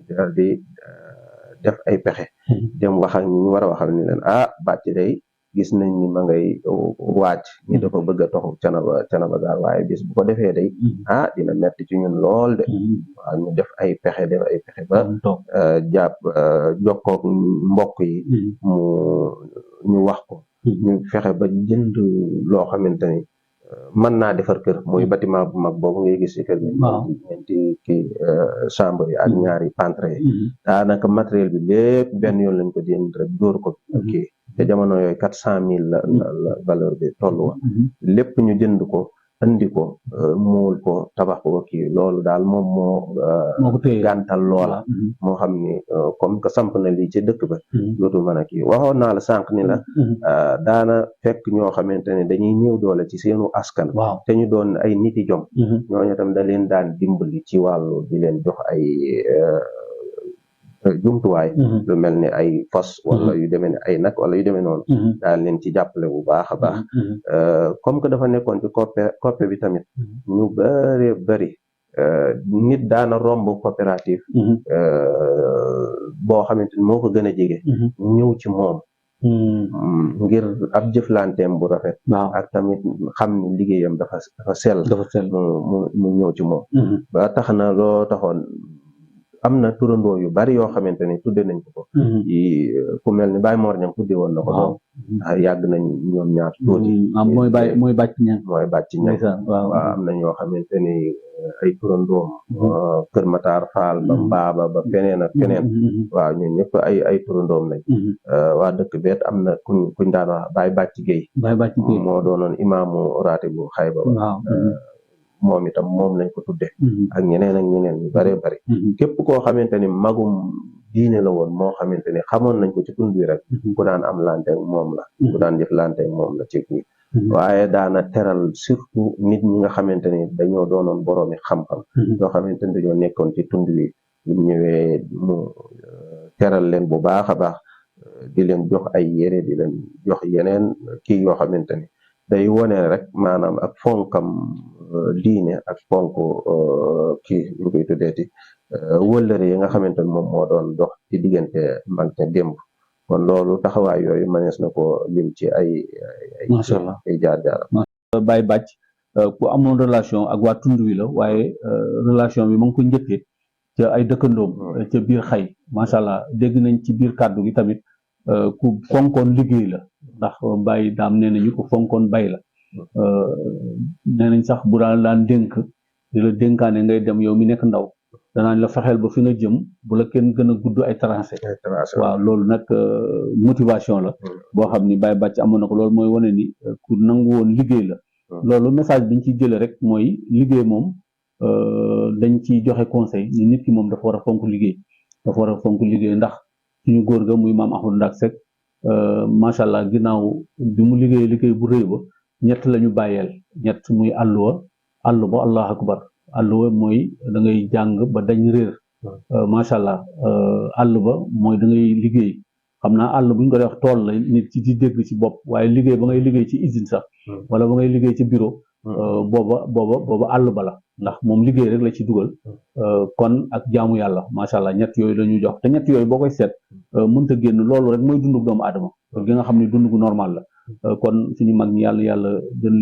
daal di def ay pexe dem wax ak ñi ñu war a waxal ni leen Bathie day gis nañ ni ma ngay wàcc ñi dafa bëgg a toxu Thiénaba gaar waaye bis bu ko defee day dina metti ci ñun lool de waaw ñu def ay pexe ba jàpp jokkoog mbokk yi ñu wax ko ñu fexe ba jënd loo xamante ni mën naa defar kër muy bâtiment bu mag boobu ngay gis ci kër gi ñeenti kii chambre yi ak ñaari pentre yi daanaka matériel bi lépp benn yoon lañ ko jënd rek dóor ko kii te jamono yooyu 400,000 la valeur bi toll woon lépp ñu jënd ko andi ko muul ko tabax ko kii loolu daal moom moo gàntal loola moo xam ni comme que samp na lii ci dëkk ba dootul mën a kii waxoon naa la sànq ni la daana fekk ñoo xamante ne dañuy ñëw doole ci seenu askan te ñu doon ay niti jom ñooñu tam da leen daan dimbali ci wàllu di leen jox ay jumtuwaay lu mel ni ay fos wala yu demee ni ay nag wala yu demee noonu daal leen ci jàppale bu baax a baax comme que dafa nekkoon ci coppe bi tamit ñu bëri nit daana romb coopérative boo xamante ni moo ko gën a jege ñëw ci moom ngir ab jëflanteem bu rafet ak tamit xam ni liggéeyam dafa sell mu ñëw ci moom ba tax na loo taxoon am na turandoo yu bari yoo xamante ne tudde nañ ko ku mel ni Baye Mor Niang tudde woon na ko doom ndax yàgg nañ ñoom ñaar tuuti mooy Bathie Niang waaw am na ñoo xamante ni ay turandoom Kër Matar Fall ba Mbaaba ba feneen ak feneen waaw ñun ñëpp ay turandoom lañ waa dëkk beet am na kuñ daan wax Baye Bathie Gueye moo doonoon imaamu raati bu Xayba moom itam moom lañ ko tudde ak ñeneen ñu bëree bëri képp koo xamante ni magum diine la woon moo xamante ni xamoon nañ ko ci tund bi rek ku daan am lanteeg moom la ku daan jëf lanteeg moom la ci kii waaye daana teral surtout nit ñi nga xamante ni dañoo doonoon boroomi xam-xam yoo xamante ni dañoo nekkoon ci tund wi bu ñëwee mu teral leen bu baax a baax di leen jox ay yére di leen jox yeneen kii yoo xamante ni day wone rek maanaam ak fonkam diine ak fonk kii lu koy tuddeeti wëllëre yi nga xamante ni moom moo doon dox ci diggante mag ña démb kon loolu taxawaay yooyu manees na ko lim ci ay macha allah ay jaar-jaaram. Baye Bàcc ku amoon relation ak waa tund wi la waaye relation bi ma ngi ko njëkkee ca ay dëkkandoom ca biir xay macha allah dégg nañ ci biir kàddu gi tamit ku fonkoon liggéey la ndax Baye Daam nee nañu ko fonkoon bay la nee nañ sax bu daan dénk di la dénkaane ngay dem yow mi nekk ndaw danaañ la fexeel ba fi nga jëm bu la kenn gën a gudd ay tracé waaw loolu nag motivation la boo xam ni Baye Bàcc amoon na ko loolu mooy wane ni ku nangu woon liggéey la loolu message bi ñu ciy jëlee rek mooy liggéey moom dañ ciy joxe conseil ni nit ki moom dafa war a fonk liggéey ndax suñu góor ga muy maam Ahmadou Ndak Seck macha allah ginnaaw bi mu liggéey bu rëy ba ñett la ñu bàyyeel ñett muy àll ba allahu akbar àll ba mooy da ngay jàng ba dañ réer macha allah àll ba mooy da ngay liggéey xam naa àll bu ñu ko def tool la nit ci di dégg ci bopp waaye liggéey ba ngay liggéey ci usine sax wala ba ngay liggéey ci bureau booba àll ba la ndax moom liggéey rek la ci dugal kon ak jaamu yàlla macha allah ñett yooyu la ñuy jox te ñett yooyu boo koy seet mënta génn loolu rek mooy dundu doomu aadama gi nga xam ne dund gu normal la kon suñu mag ñi yàlla gën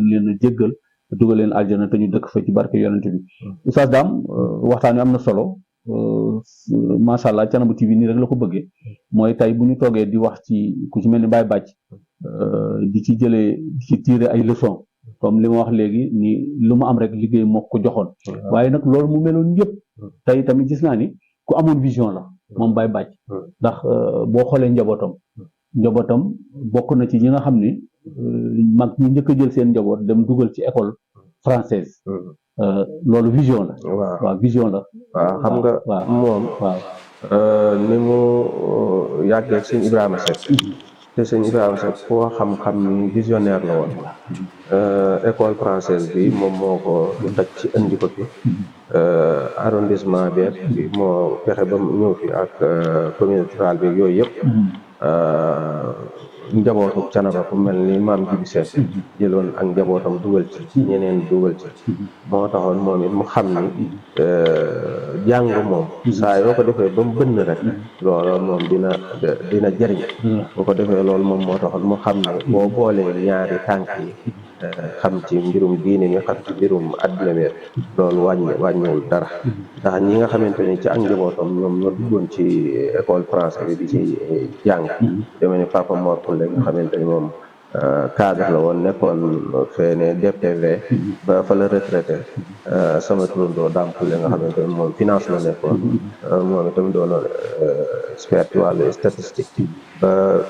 leen a jéggal dugal leen aljana te ñu dëkk fa ci barke yonent bi Oustaz Dame waxtaan wi am na solo macha allah Thiénaba TV nii rek la ko bëggee mooy tey bu ñu toogee di wax ci ku ci mel ni Baye Bàcc di ci tirer ay leçons comme li ma wax léegi ni lu mu am rek liggéey moo ko joxoon waaye nag loolu mu meloon yëpp tey tamit gis naa ni ku amoon vision la moom Baye Bàcc ndax boo xoolee njabootam bokk na ci ñi nga xam ni mag ñi njëkk a jël seen njaboot dem dugal ci école française loolu vision la waaw vision la waaw xam nga moom ni mu yàggee sëñ Ibrahima Seck te sëñ Ibrahima Seck foo xam-xam ni visionnaire la woon école française bi moom moo ko daj ci indi ko fi arrondissement bi moo fexe ba mu ñëw fi ak communauté rurale bi yooyu yëpp njabootu Thiénaba ku mel ni maam Jibi Seck jëloon ak njabootam dugal ci ñeneen dugal ci moo taxoon moom it mu xam ni jàng moom saa yoo ko defee ba mu bënn rek loolu moom dina jëriñ bu ko defee loolu moom moo taxoon mu xam ne boo boolee ñaari tànk yi xam ci mbirum diine mi xam ci mbirum adduna bi loolu wàññiwul dara ndax ñi nga xamante ni ci ak njabootam ñoom ñoo duggoon ci école français bi di ci jàng deme ni Papa Mor Koule nga xamante ni moom cadre la woon nekkoon feene DPV ba fa la retraité sama turandoo Dame Koule nga xamante ni moom finance la nekkoon moom itam doonoon expert ci wàllu statistique ba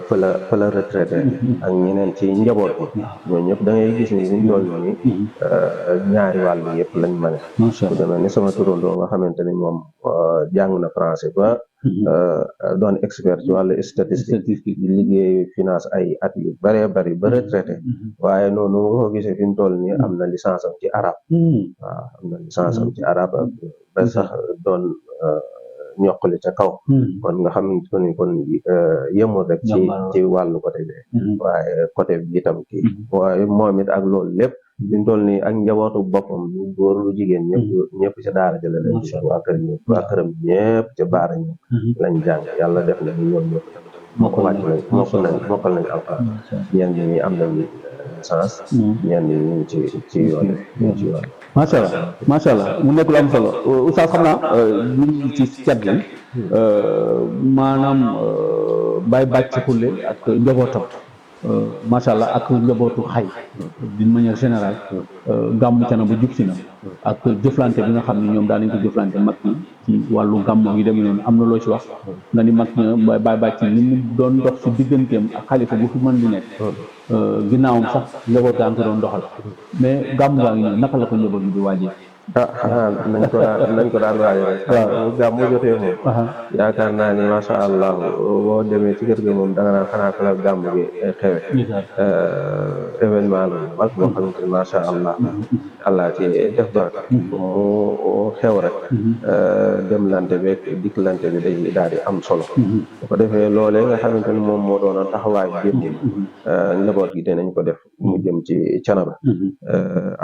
fa la retraité ak ñeneen ci njaboot bi ñooñu ñëpp da ngay gis ni ñu toll ni ñaari wàll yëpp lañ mane ku demee ni sama turandoo nga xamante ni moom jàng na français ba doon expert ci wàllu statistique di liggéey finance ay at yu bëree bëri ba retraité waaye noonu nga ko gisee fi mu toll nii am na licence am ci arabe waaw am na licence am ci arabe ba sax doon ñoqali ca kaw kon nga xam ni kon yemul rek ci wàllu côté bi waaye côté bi itam kii waaye moom it ak loolu lépp fi mu toll nii ak njabootu boppam lu góor lu jigéen ñëpp ca daara jële leen waa këram ñëpp ca baara ñu lañ jàng yàlla def na ni ñoom ñëpp mokkal nañ alxuraan ñenn ñi am nañ chance ñenn ñi ñu ci yoon macha allah mu nekk lu am solo oustaz xam naa ñu ngi ci cat bi maanaam Baye Bàcc Koule ak njabootam macha allah ak njabootu xay d'une manière générale gàmmu Thiénaba jub si na ak jëflante bi nga xam ne ñoom daan nañ ko jëflante mag ñi ci wàllu gàmmu yi demee noonu am na loo ci wax nga ni mag ña Baye Bàcc ni mu doon dox ci digganteem ak xalifa bu fi mën di nekk ginnaawam sax njaboot gaa ngi ko doon doxal mais gàmmu gaa ngi ñëw naka la ko njaboot bi di waajee xanaa nañ ko daan waaj rek. waaw gàmmu jotee moom. yaakaar naa ni macha allah boo demee ci kër ga moom danga naan xanaa fa la gàmm gi xewe. événement la mag boo xamante ni macha allah ci def baraka. mu xew rek. demlante beeg dikklante bi day daal di am solo. bu ko defee loolee nga xamante ni moom moo doon taxawaay démb. njaboot gi dinañ ko def mu jëm ci Thiénaba.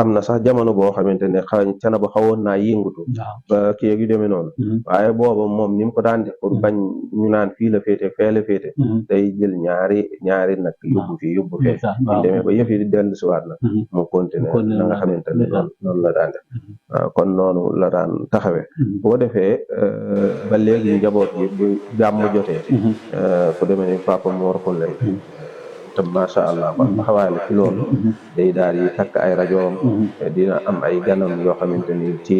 am na sax jamono boo xamante ne Thiénaba xawoon naa yëngutu ba kii yu demee noonu. waaye booba moom ni mu ko daan def pour bañ ñu naan fii la féete fee la féete. day jël ñaari nag yóbbu fii yóbbu fee. ñu demee ba yëf yi di dellu si waat na mu continuer la nga xamante ne noonu la daan def. kon noonu la daan taxawee. bu ko defee ba léegi njaboot gi bu gàmm jotee. ku demee ni papa Mor Khoule te macha allah kon taxawaay la ci loolu. day daal di takk ay rajoom. dina am ay ganam yoo xamante ni ci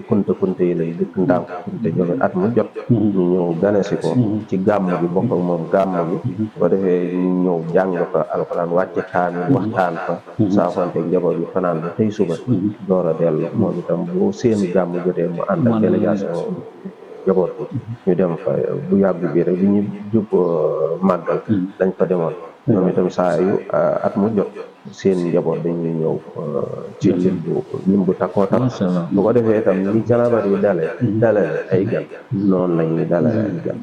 kunte yi lay dëkk ndànk kunte ñoom at mu jot. ñu ñëw ganesi ko ci gàmm gi bokk ak moom gàmm gi. boo defee ñu ñëw jàng fa alxuraan wàcce kaamil waxtaan fa. saafante njaboot yi fanaan ba tey suba. door a dellu moom itam bu seen gàmm jotee mu ànd ak délégation njaboot bi ñu dem fa bu yàgg bi rek bi ñu jub màggal dañ fa demoon. ñoom itam saa yu at mu jot seen njaboot dañuy ñëw ci lim bu takkoo takk. bu ko defee itam li Thiénaba yi dalale ay gan noonu la ñuy dalale ay gan.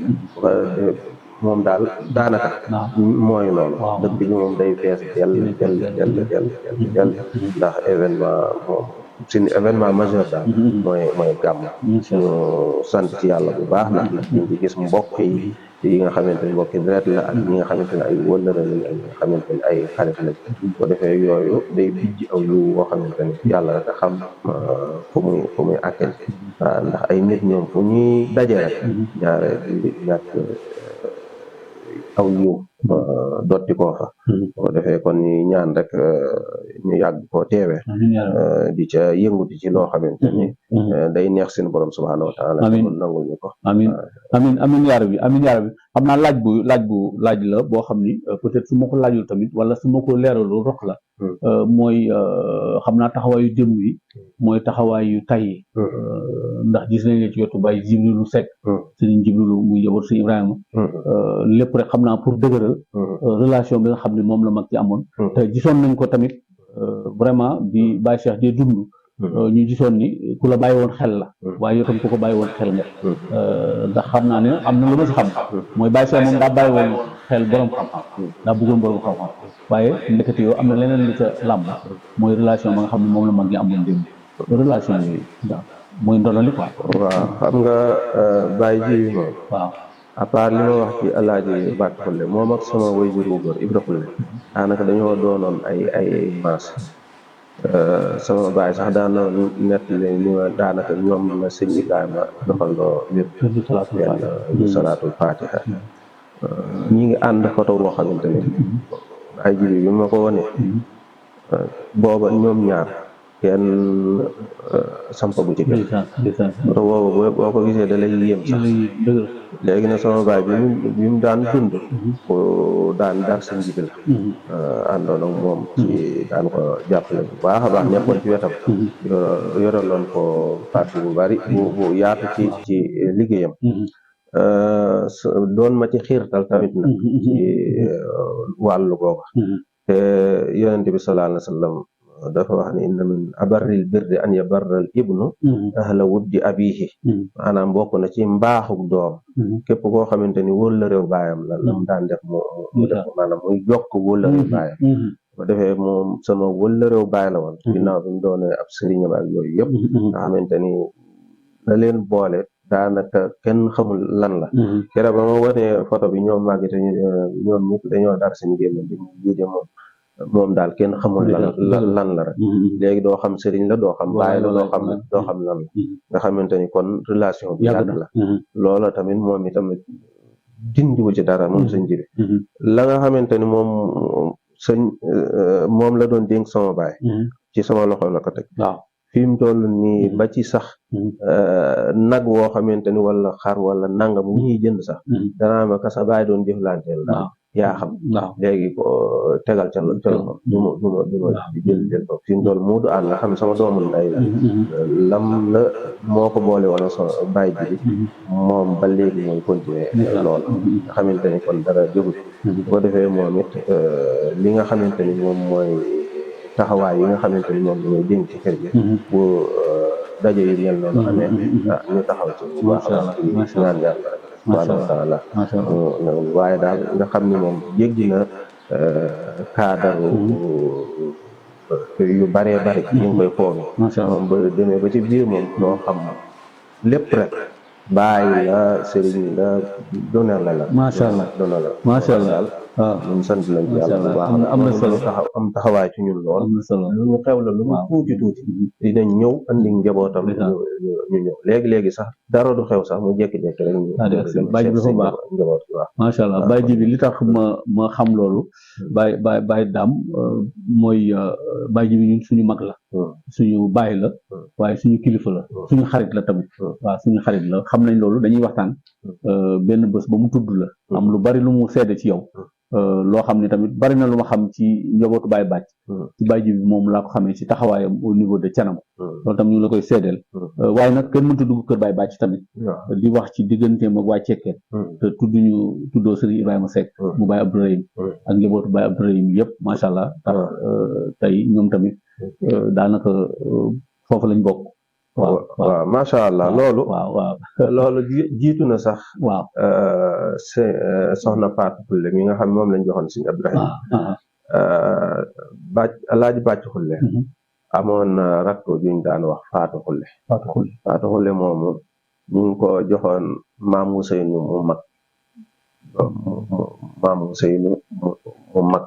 moom daal daanaka mooy loolu. dëkk bi moom day fees dell ndax événement moom suñu événement majeur daal mooy gàmm. ñu sant ci yàlla bu baax ndax ñu ngi gis mbokk yi nga xamante ni mbokki deret la ak ñi nga xamante ne ay wëllëre lañ ak ñi nga xamante ni ay xarit lañ. boo defee yooyu day bijj aw yu woo xamante ni yàlla rek a xam fu muy àkkee. waaw ndax ay nit ñoom fu ñuy daje rek ñaare di ñàkk aw yiw dotti koo fa. boo defee kon ñu ñaan rek ñu yàgg koo teewee di ca yënguti ci loo xamante ni day neex seen borom subhaanahu wa taala kon nangul ñu ko. amin yaa rabbi xam naa laaj la boo xam ni peut-être su ma ko laajul tamit wala su ma ko leeralul rox la. mooy xam naa taxawaayu démb yi mooy taxawaayu tay yi. ndax gis nañ ne ci wetu Baye Jibrilu Seck. Sëriñ Jibrilu muy njaboot Sëriñ Ibrahima. lépp rek xam naa pour dëgëral relation bi nga xam ne moom la mag ci amoon. te gisoon nañ ko tamit vraiment bi Baye Cheikh dee dund. ñu gisoon ni ku la bàyyi woon xel la. waaye yow tam ku ko bàyyi woon xel nga. ndax xam naa ne am na lu ma si xam. mooy Baye Cheikh moom daa bàyyi woon xel borom xam-xam. daa bëggoon borom xam-xam. waaye ndekete yow am na leneen lu ca làmb. mooy relation ba nga xam ne moom la mag ñi amoon démb. relation yooyu waaw mooy ndonali quoi. waaw xam nga Baye ji moom. waaw. à part li ma wax ci Alaaji Mbàkke Xulle moom ak sama waajur wu góor Ibra Xulle daanaka dañoo doonoon ay maas. sama baay sax daan na nettali ni ma daanaka ñoom la sëñ Ibrahima doxandoo wér du salaatul fatiha. ñi ngi ànd photo boo xamante ni ay jibi bi ma ko wone booba ñoom ñaar kenn sampa bu ci kër photo boobu boo ko gisee da lay yéem sax. léegi nag sama baay bi mu daan dund ko daan dar seen jibi la àndoon ak moom ci daan ko jàppale bu baax a baax nekkoon ci wetam yoraloon ko parti bu bari bu yaatu ci liggéeyam doon ma ci xiirtal tamit nag ci wàllu googa te yonent bi sallallahu alayhi wa sallam dafa wax ne inna min abarril birri an yabarral ibnu ahla wuddi abihi maanaam bokk na ci mbaaxuk doom képp koo xamante ni wóor la réew baayam la lam daan def mu def maanaam muy jokk wóor la réew baayam bu defee moom sama wóor la réew baay la woon ginnaaw bi mu doone ab sëriñam ak yooyu yëpp nga xamante ni la leen boole daanaka kenn xamul lan la keroog ba ma wanee photo bi ñoom màggite ñoom ñëpp dañoo dar seen gémmiñ bi jiite moom daal kenn xamul lan la rek léegi doo xam sëriñ la doo xam baay la doo xam lan la nga xamante ni kon relation bi yàgg la loola tamit moom itamit dindiwu ci dara moom sëñ jibi la nga xamante ni moom la doon dénk sama baay ci sama loxo la ko teg waaw fi mu toll nii ba ci sax nag woo xamante ni wala xar wala nangam wu ñuy jënd sax danaa ma ka sa baay doon jëflanteel daal yaa xam waaw léegi ko tegal ca loxo du ma di jël ko fi mu toll Moodu Aan nga xam ne sama doomu nday la lam la moo ko boole woon so bàyyi ji bi moom ba léegi mooy continuer lool nga xamante ni kon dara jógut boo defee moom it li nga xamante ni moom mooy taxawaay yi nga xamante ni moom dañuy dénk ci kër gi bu daje yu mel noonu amee ñu taxaw ci bu baax a baax ñaan yàlla subhaanahu wa taala waaye daal nga xam ni moom jéggi na cadre yu bëree bëri ñu ngi koy foofu moom ba demee ba ci biir moom moo xam lépp rek bàyyi la sëriñ la donner la macha allah donner la macha allah waaw ñun sant lañ ci yàlla bu baax am na solo am taxawaay ci ñun lool am na solo lu ñu xew la lu mu tuuti dinañ ñëw andi njabootam ñu ñëw léegi sax dara du xew sax mu jékki-jékki rek ñu Baye Djibi dafa baax njaboot waaw macha allah Baye Djibi li tax ma xam loolu Baye Dame mooy Baye Djibi ñun suñu mag la suñu baay la waaye suñu kilifa la suñu xarit la tamit waaw suñu xarit la xam nañ loolu dañuy waxtaan benn bés ba mu tudd la am lu bari lu mu seede ci yow loo xam ne tamit bari na lu ma xam ci njabootu Baye Bàcc ci Baye Djibi moom laa ko xamee ci taxawaayam au niveau de Thiénaba loolu tam ñu ngi la koy seedeel waaye nag kenn mënta dugg kër Baye Bàcc tamit di wax ci digganteem ak waa Cekkeen te tuddoo Serigne Ibrahima Seck mu Baye Abdourahim ak njabootu Baye Abdourahim yëpp macha allah tax tey ñoom tamit daanaka foofu lañ bokk waaw macha allah loolu loolu jiitu na sax waaw soxna Fatou Xulle mi nga xam ne moom lañ joxoon Serigne Abdourahim Alaaji Bàcc Xulle amoon rakk juñ daan wax Fatou Xulle moomu ñu ngi ko joxoon maam Ousseynou mu mag maam Ousseynou mu mag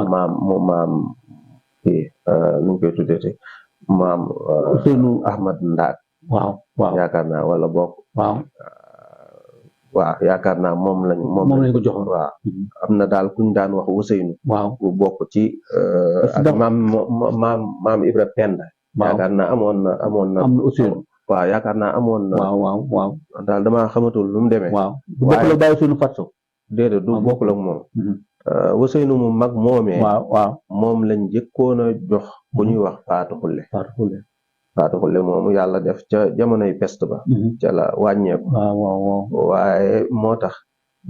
maam kii nu ñu koy tuddee maam Ousseynou Ahmad Ndaak waaw yaakaar naa wala bokk waaw yaakaar naa moom lañ ko joxoon waaw am na daal kuñ daan wax Ousseynou bu bokk ci ak maam Ibra Penda yaakaar naa amoon na Ousseynou waaw yaakaar naa amoon na waaw daal damaa xamatul nu mu demee bokk la bàyyi suñu fatso déedéet du bokkul ak moom Ousseynou mu mag moomee moom lañ njëkkoon a jox ku ñuy wax Fatou Xulle moomu yàlla def ca jamonoy peste ba ca la wàññeeku waaye moo tax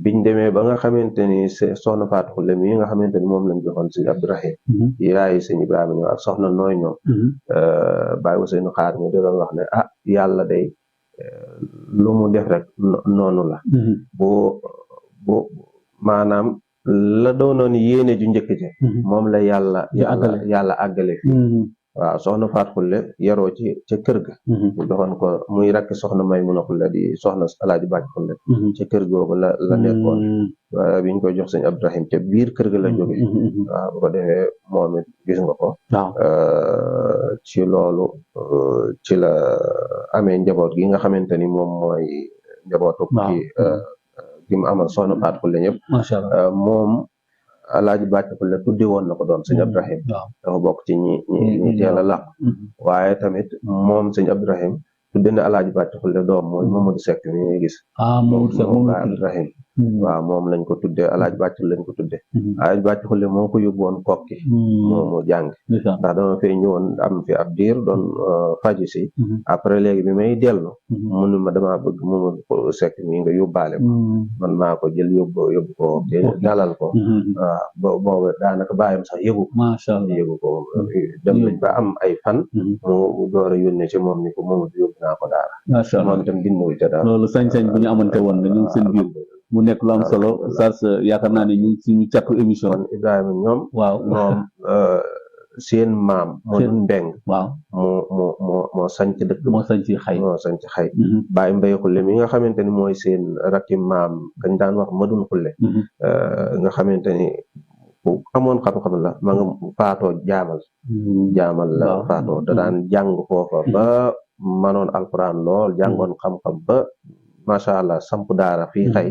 biñ demee ba nga xamante ni soxna Fatou Xulle mii nga xamante ni moom lañ joxoon Serigne Abdourahim yaayi Serigne Ibrahima ñoom ak soxna nooy ñoom Baye Ousseynou xaar mi da doon wax ne yàlla day lu mu def rek noonu la bu maanaam la doonoon yéene ju njëkk ji moom la yàlla àggale fi waaw soxna Fatou Xulle yaroo ci ca kër ga ñu doxoon ko muy rakk soxna Maymuna Xulle di soxna Alaaji Bàcc Xulle ca kër googu la nekkoon biñ koy jox Serigne Abdourahim ca biir kër ga la jóge waaw bu ko defee moom it gis nga ko ci loolu ci la amee njaboot gi nga xamante ni moom mooy njabootu gi mu amal soxna Fatou Xulle ñëpp moom Alaaji Bàcc Xulle tuddi woon na ko doon Serigne Abdourahim dafa bokk ci ñi teel a làq waaye tamit moom Serigne Abdourahim tudde na Alaaji Bàcc Xulle doom mooy Mamadou Seck mi ñuy gis moom Abdourahim waaw moom lañ ko tudde Alaaji Bàcc lañ ko tudde Alaaji Bàcc Xulle moo ko yóbbu woon kokki moomu jàng ndax dama fay ñëwoon am fi ab diir doon faji si après léegi bi may dellu munu ma damaa bëgg Mamadou Seck mi nga yóbbaale ko man maa ko jël yóbbu ko dalal ko waaw boobu daanaka bàyyam sax yëgu ko dem nañ ba am ay fan mu door a yónnee ci moom ni ko Mamadou yóbbu naa ko daara moom itam dindiwu ca daara loolu sañ-sañ bu ñu amante woon la ñoom seen biir mu nekk lu am solo Oustaz yaakaar naa ne ñu suñu càttu émission Ibrahima ñoom moom seen maam moo dun mbeng moo sanc dëkk moo sanc xay Baye Mbaye Xulle mi nga xamante ni mooy seen rakki maam kañ daan wax Madun Xulle nga xamante ni ku amoon xam-xam la ma nga faatoo jaamal la faatoo da daan jàng foofa ba manoon alxuraan lool jàngoon xam-xam ba macha allah samp daara fii xay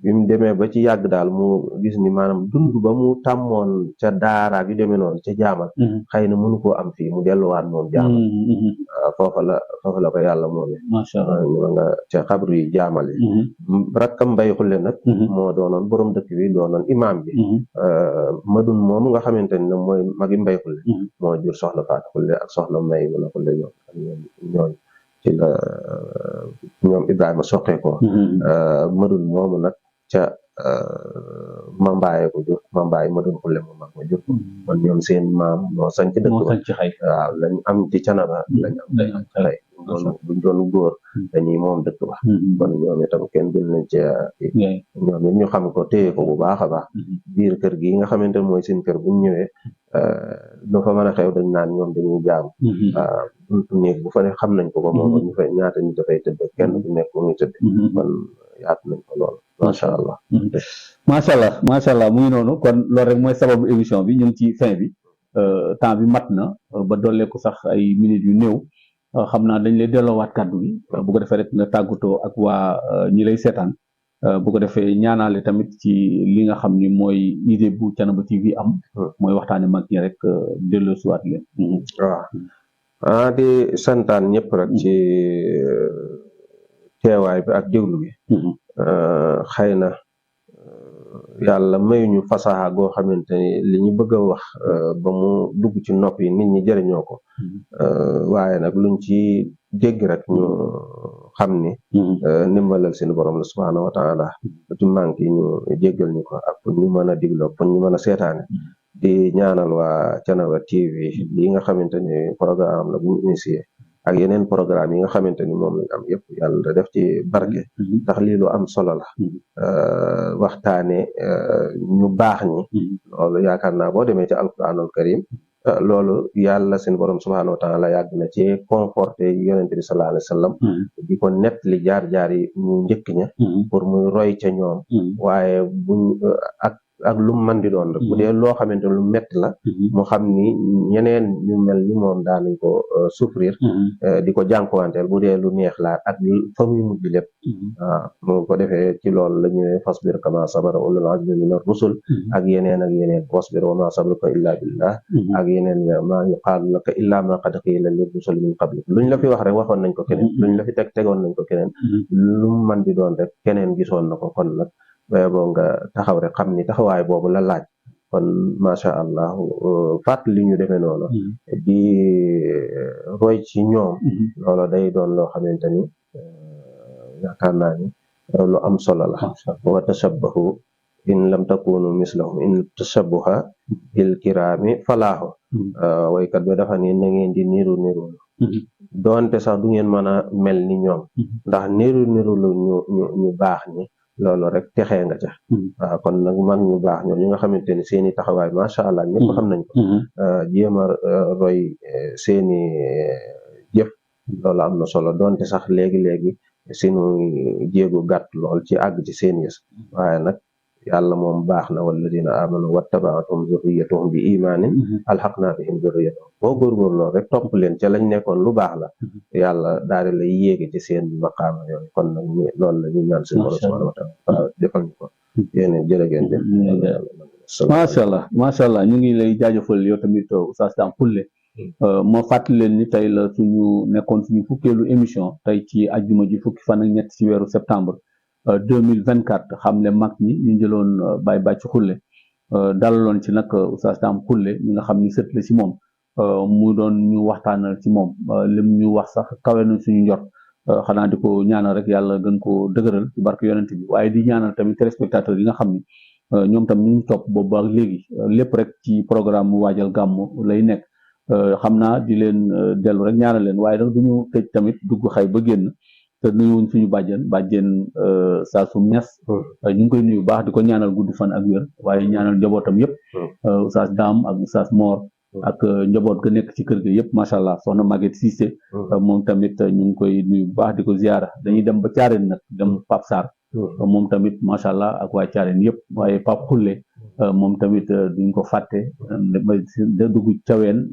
bi mu demee ba ci yàgg daal mu gis ni maanaam dund ba mu tàmmoon ca daara yu demee noonu ca jaamal xëy na mënu koo am fii mu delluwaat moom jaamal foofa la ko yàlla moome macha allah ñu nga ca xabru yi jaamal yi rakkam Mbay Xulle nag moo doonoon borom dëkk bi doonoon imaam bi madun moom nga xamante ni nag mooy magi Mbay Xulle moo jur soxna Faat Xulle ak soxna May mun a Xulle ñoom ci la ñoom Ibrahima soqee ko madun moomu nag ca Mambaye ko jur Mambaye madun Xulle moom mag ma jur ko kon ñoom seen maam moo sañ ci dëkk ba waaw lañ am ci Canaba lañ am xay buñ doon góor dañuy moom dëkk ba kon ñoom itam kenn dul nañ ci ñoom it ñu xam ko téye ko bu baax a baax biir kër gi nga xamante ne mooy seen kër buñ ñëwee lu fa mën a xew dañ naan ñoom dañuy jaam waaw buntu néeg bu fa ne xam nañ ko ba moom ñu fay ñaata ñu dafay tëdd kenn du nekk mu ngi tëdd kon yaatu nañ ko lool macha allah macha allah mu ngi noonu kon loolu rek mooy sababu émission bi ñu ngi ci fin bi temps bi mat na ba dolleeku sax ay minutes yu néew xam naa dañ lay delloowaat kàddu gi bu ko defee rek nga tàggatoo ak waa ñi lay seetaan bu ko defee ñaanaale tamit ci li nga xam ni mooy idée bu Thiénaba TV am mooy waxtaane mag ñi rek delloosiwaat leen waaw di santaan ñëpp rek ci teewaay bi ak déglu bi xëy na yàlla mayuñu fasaxa goo xamante ni li ñu bëgg a wax ba mu dugg ci nopp yi nit ñi jëriñoo ko waaye nag luñ ci dégg rek ñu xam ni ndimbalal seen borom la subhaanahu wa taala ci manque yi ñu jéggal ñu ko ak pour ñu mën a digloo pour ñu mën a seetaane di ñaanal waa Thiénaba TV li nga xamante ni programme la bu ñu initié ak yeneen programme yi nga xamante ni moom lañ am yëpp yàlla def ci barke ndax lii lu am solo la waxtaane ñu baax ñi loolu yaakaar naa boo demee ci alquranul karim loolu yàlla seen borom subhaanahu wa taala yàgg na ci conforté yonente bi sallallahu alayhi wa sallam di ko nett li jaar-jaar yi ñu njëkk ña pour muy roy ca ñoom waaye buñ ak lu mu mën di doon rek bu dee loo xamante lu metti la mu xam ni ñeneen ñu mel ni moom daanañ ko souffrir di ko jànkuwanteel bu dee lu neex la ak fa muy mujj lépp waaw mu ko defee ci loolu la ñuy fasbir kama sabara ulul azmi min ar-rusul ak yeneen wasbir wa ma sabruka illa billah ak yeneen ma yuqaalu laka illa ma qad qiila lir-rusuli min qablik luñ la fi wax rek waxoon nañ ko keneen luñ la fi tegoon nañ ko keneen lu mu mën di doon rek keneen gisoon na ko kon nag boo nga taxaw rek xam ni taxawaay boobu la laaj kon macha allah fàttali ñu demee noonu di roy ci ñoom loolu day doon loo xamante ni yaakaar naa ni lu am solo la wa tashabbahu in lam takunu mislahum in tashabbuha bil kirami falaahu waykat bi dafa ni na ngeen di niru doonte sax du ngeen mën a mel ni ñoom ndax niru lu ñu baax ñi loolu rek texee nga ca waaw kon nag mag ñu baax ñoom ñi nga xamante ni seeni taxawaay macha allah ñëpp xam nañ ko jéem a roy seeni jëf loolu am na solo doonte sax léegi seenu jéegu gàtt lool ci àgg ci seen yës waaye nag yàlla moom baax na walladina amanu wattabaatum zurriyatuhum bi imaanin alxaqnaa bihim zurriyatuhum boo góorgóorloo rek topp leen ca lañ nekkoon lu baax la yàlla daal di lay yéege ci seen maqaama yooyu kon nag loolu la ñu ñaan seen borom subhaanahu wa taala defal ñu ko yéen jërë ngeen jëf macha allah ñu ngi lay jaajëfal yow tamit Oustaz Dame Khoule moo fàttali leen ni tey la suñu nekkoon suñu fukkeelu émission tey ci ajjuma ji fukki fan ak ñett ci weeru septembre 2024 xam ne mag ñi ñu jëloon Baye Bàcc Khoule dalaloon ci nag Oustaz Dame Khoule ñi nga xam ni sët la ci moom mu doon ñu waxtaanal ci moom lim ñu wax sax kawe na suñu njort xanaa di ko ñaanal rek yàlla gën ko dëgëral ci barke yonent bi waaye di ñaanal tamit téléspectateurs yi nga xam ni ñoom tam ñu topp boobu ak léegi lépp rek ci programme mu waajal gàmmu lay nekk xam naa di leen dellu rek ñaanal leen waaye nag duñu tëj tamit dugg xay ba génn te nuyuwuñ suñu bàjjen Saasum Ñas ñu ngi koy nuyu baax di ko ñaanal gudd fan ak wér waaye ñaanal njabootam yëpp Oustaz Dame ak Oustaz Mor ak njaboot ga nekk ci kër ga yëpp macha allah soxna Maguette Cissé moom tamit ñu ngi koy nuyu bu baax di ko ziara dañuy dem ba Thiarène nag dem Pape Sarr moom tamit macha allah ak waa Thiarène yëpp waaye Pape Khoule moom tamit duñ ko fàtte da dugg Caween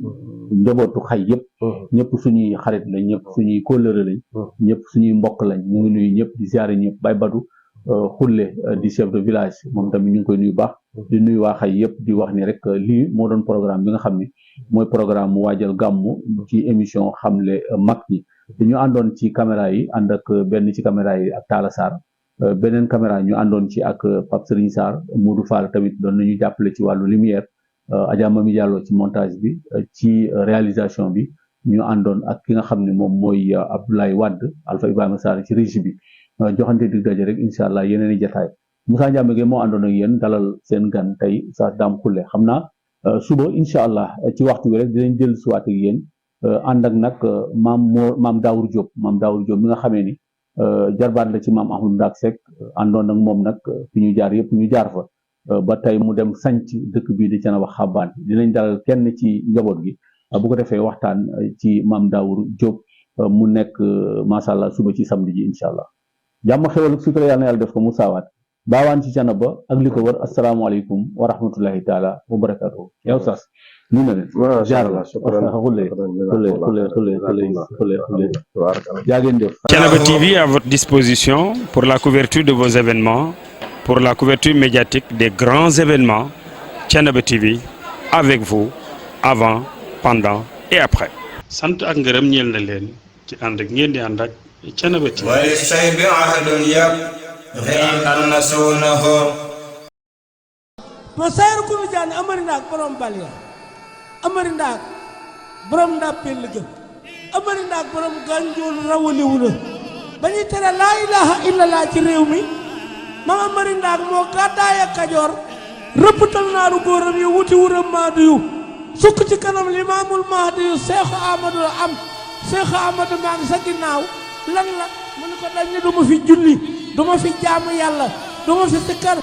njabootu xay yëpp ñëpp suñuy xarit lañ ñëpp suñuy kóllëre lañ ñëpp suñuy mbokk lañ ñu ngi nuyu ñëpp di ziare ñëpp Baye Badou xulle di chef de village moom tamit ñu ngi koy nuyu baax di nuyu waa xay yëpp di wax ni rek lii moo doon programme bi nga xam ni mooy programme mu waajal gàmmu ci émission xamle mag ñi ñu àndoon ci caméra yi ànd ak benn ci caméra yi ak Talla Sarr beneen caméra ñu àndoon ci ak Pape Serigne Sarr Modou Fall tamit doon nañu jàppale ci wàllu lumière Adja Mami Diallo ci montage bi ci réalisation bi ñu àndoon ak ki nga xam ne moom mooy Abdoulaye Wade Alpha Ibrahima Sarr ci régie bi joxante dig daje rek incha allah yeneen i jataay Moussa Ndiamé Gueye moo àndoon ak yéen dalal seen gan tey Oustaz Dame Khoule xam naa suba incha allah ci waxtu bi rek dinañ dellu siwaat ak yéen ànd ak nag maam Daour Diop mi nga xamee ni jarbaat la ci maam Ahmadou Ndak Seck àndoon ak moom nag fi ñu jaar yëpp ñu jaar fa ba tey mu dem sanc dëkk bii di Thiénaba Xabaan dinañ dalal kenn ci njaboot gi bu ko defee waxtaan ci maam Daour Diop mu nekk macha allah suba ci samedi ji incha allah jàmm xewal ak sutura yàlla na yàlla def ko mu saawaat baawaan ci Thiénaba ak li ko wër asalaamaaleykum wa rahmatullahi taala wa barakatuhu yow sas nu na leen jaar la xulle yaa ngeen def. Thiénaba TV à votre disposition pour la couverture de vos événements, pour la couverture médiatique des grands événements. Thiénaba TV avec vous avant, pendant et après. sant ak ngërëm ñeel na leen ci ànd ak ngeen di ànd ak Thiénaba TV. wali say bi ahadun yab xëy na suunahu ma sayar kulu jaan amari ndaak borom balya amari ndaak borom ndàppeel ga amari ndaak borom gànjool rawaliwu la ba ñuy tere laa ilaha illallah ci réew mi mama amari ndaak moo gàddaay ak Kajoor rëppatal naaru góoram yi wuti wuram maadu yu sukk ci kanam limaamul mahdi yu Seexu Amadu la am Seexu Amadu maa ngi sa ginnaaw lan la mu ne ko dañ ne du ma fi julli du ma fi jaamu yàlla du ma fi sikkar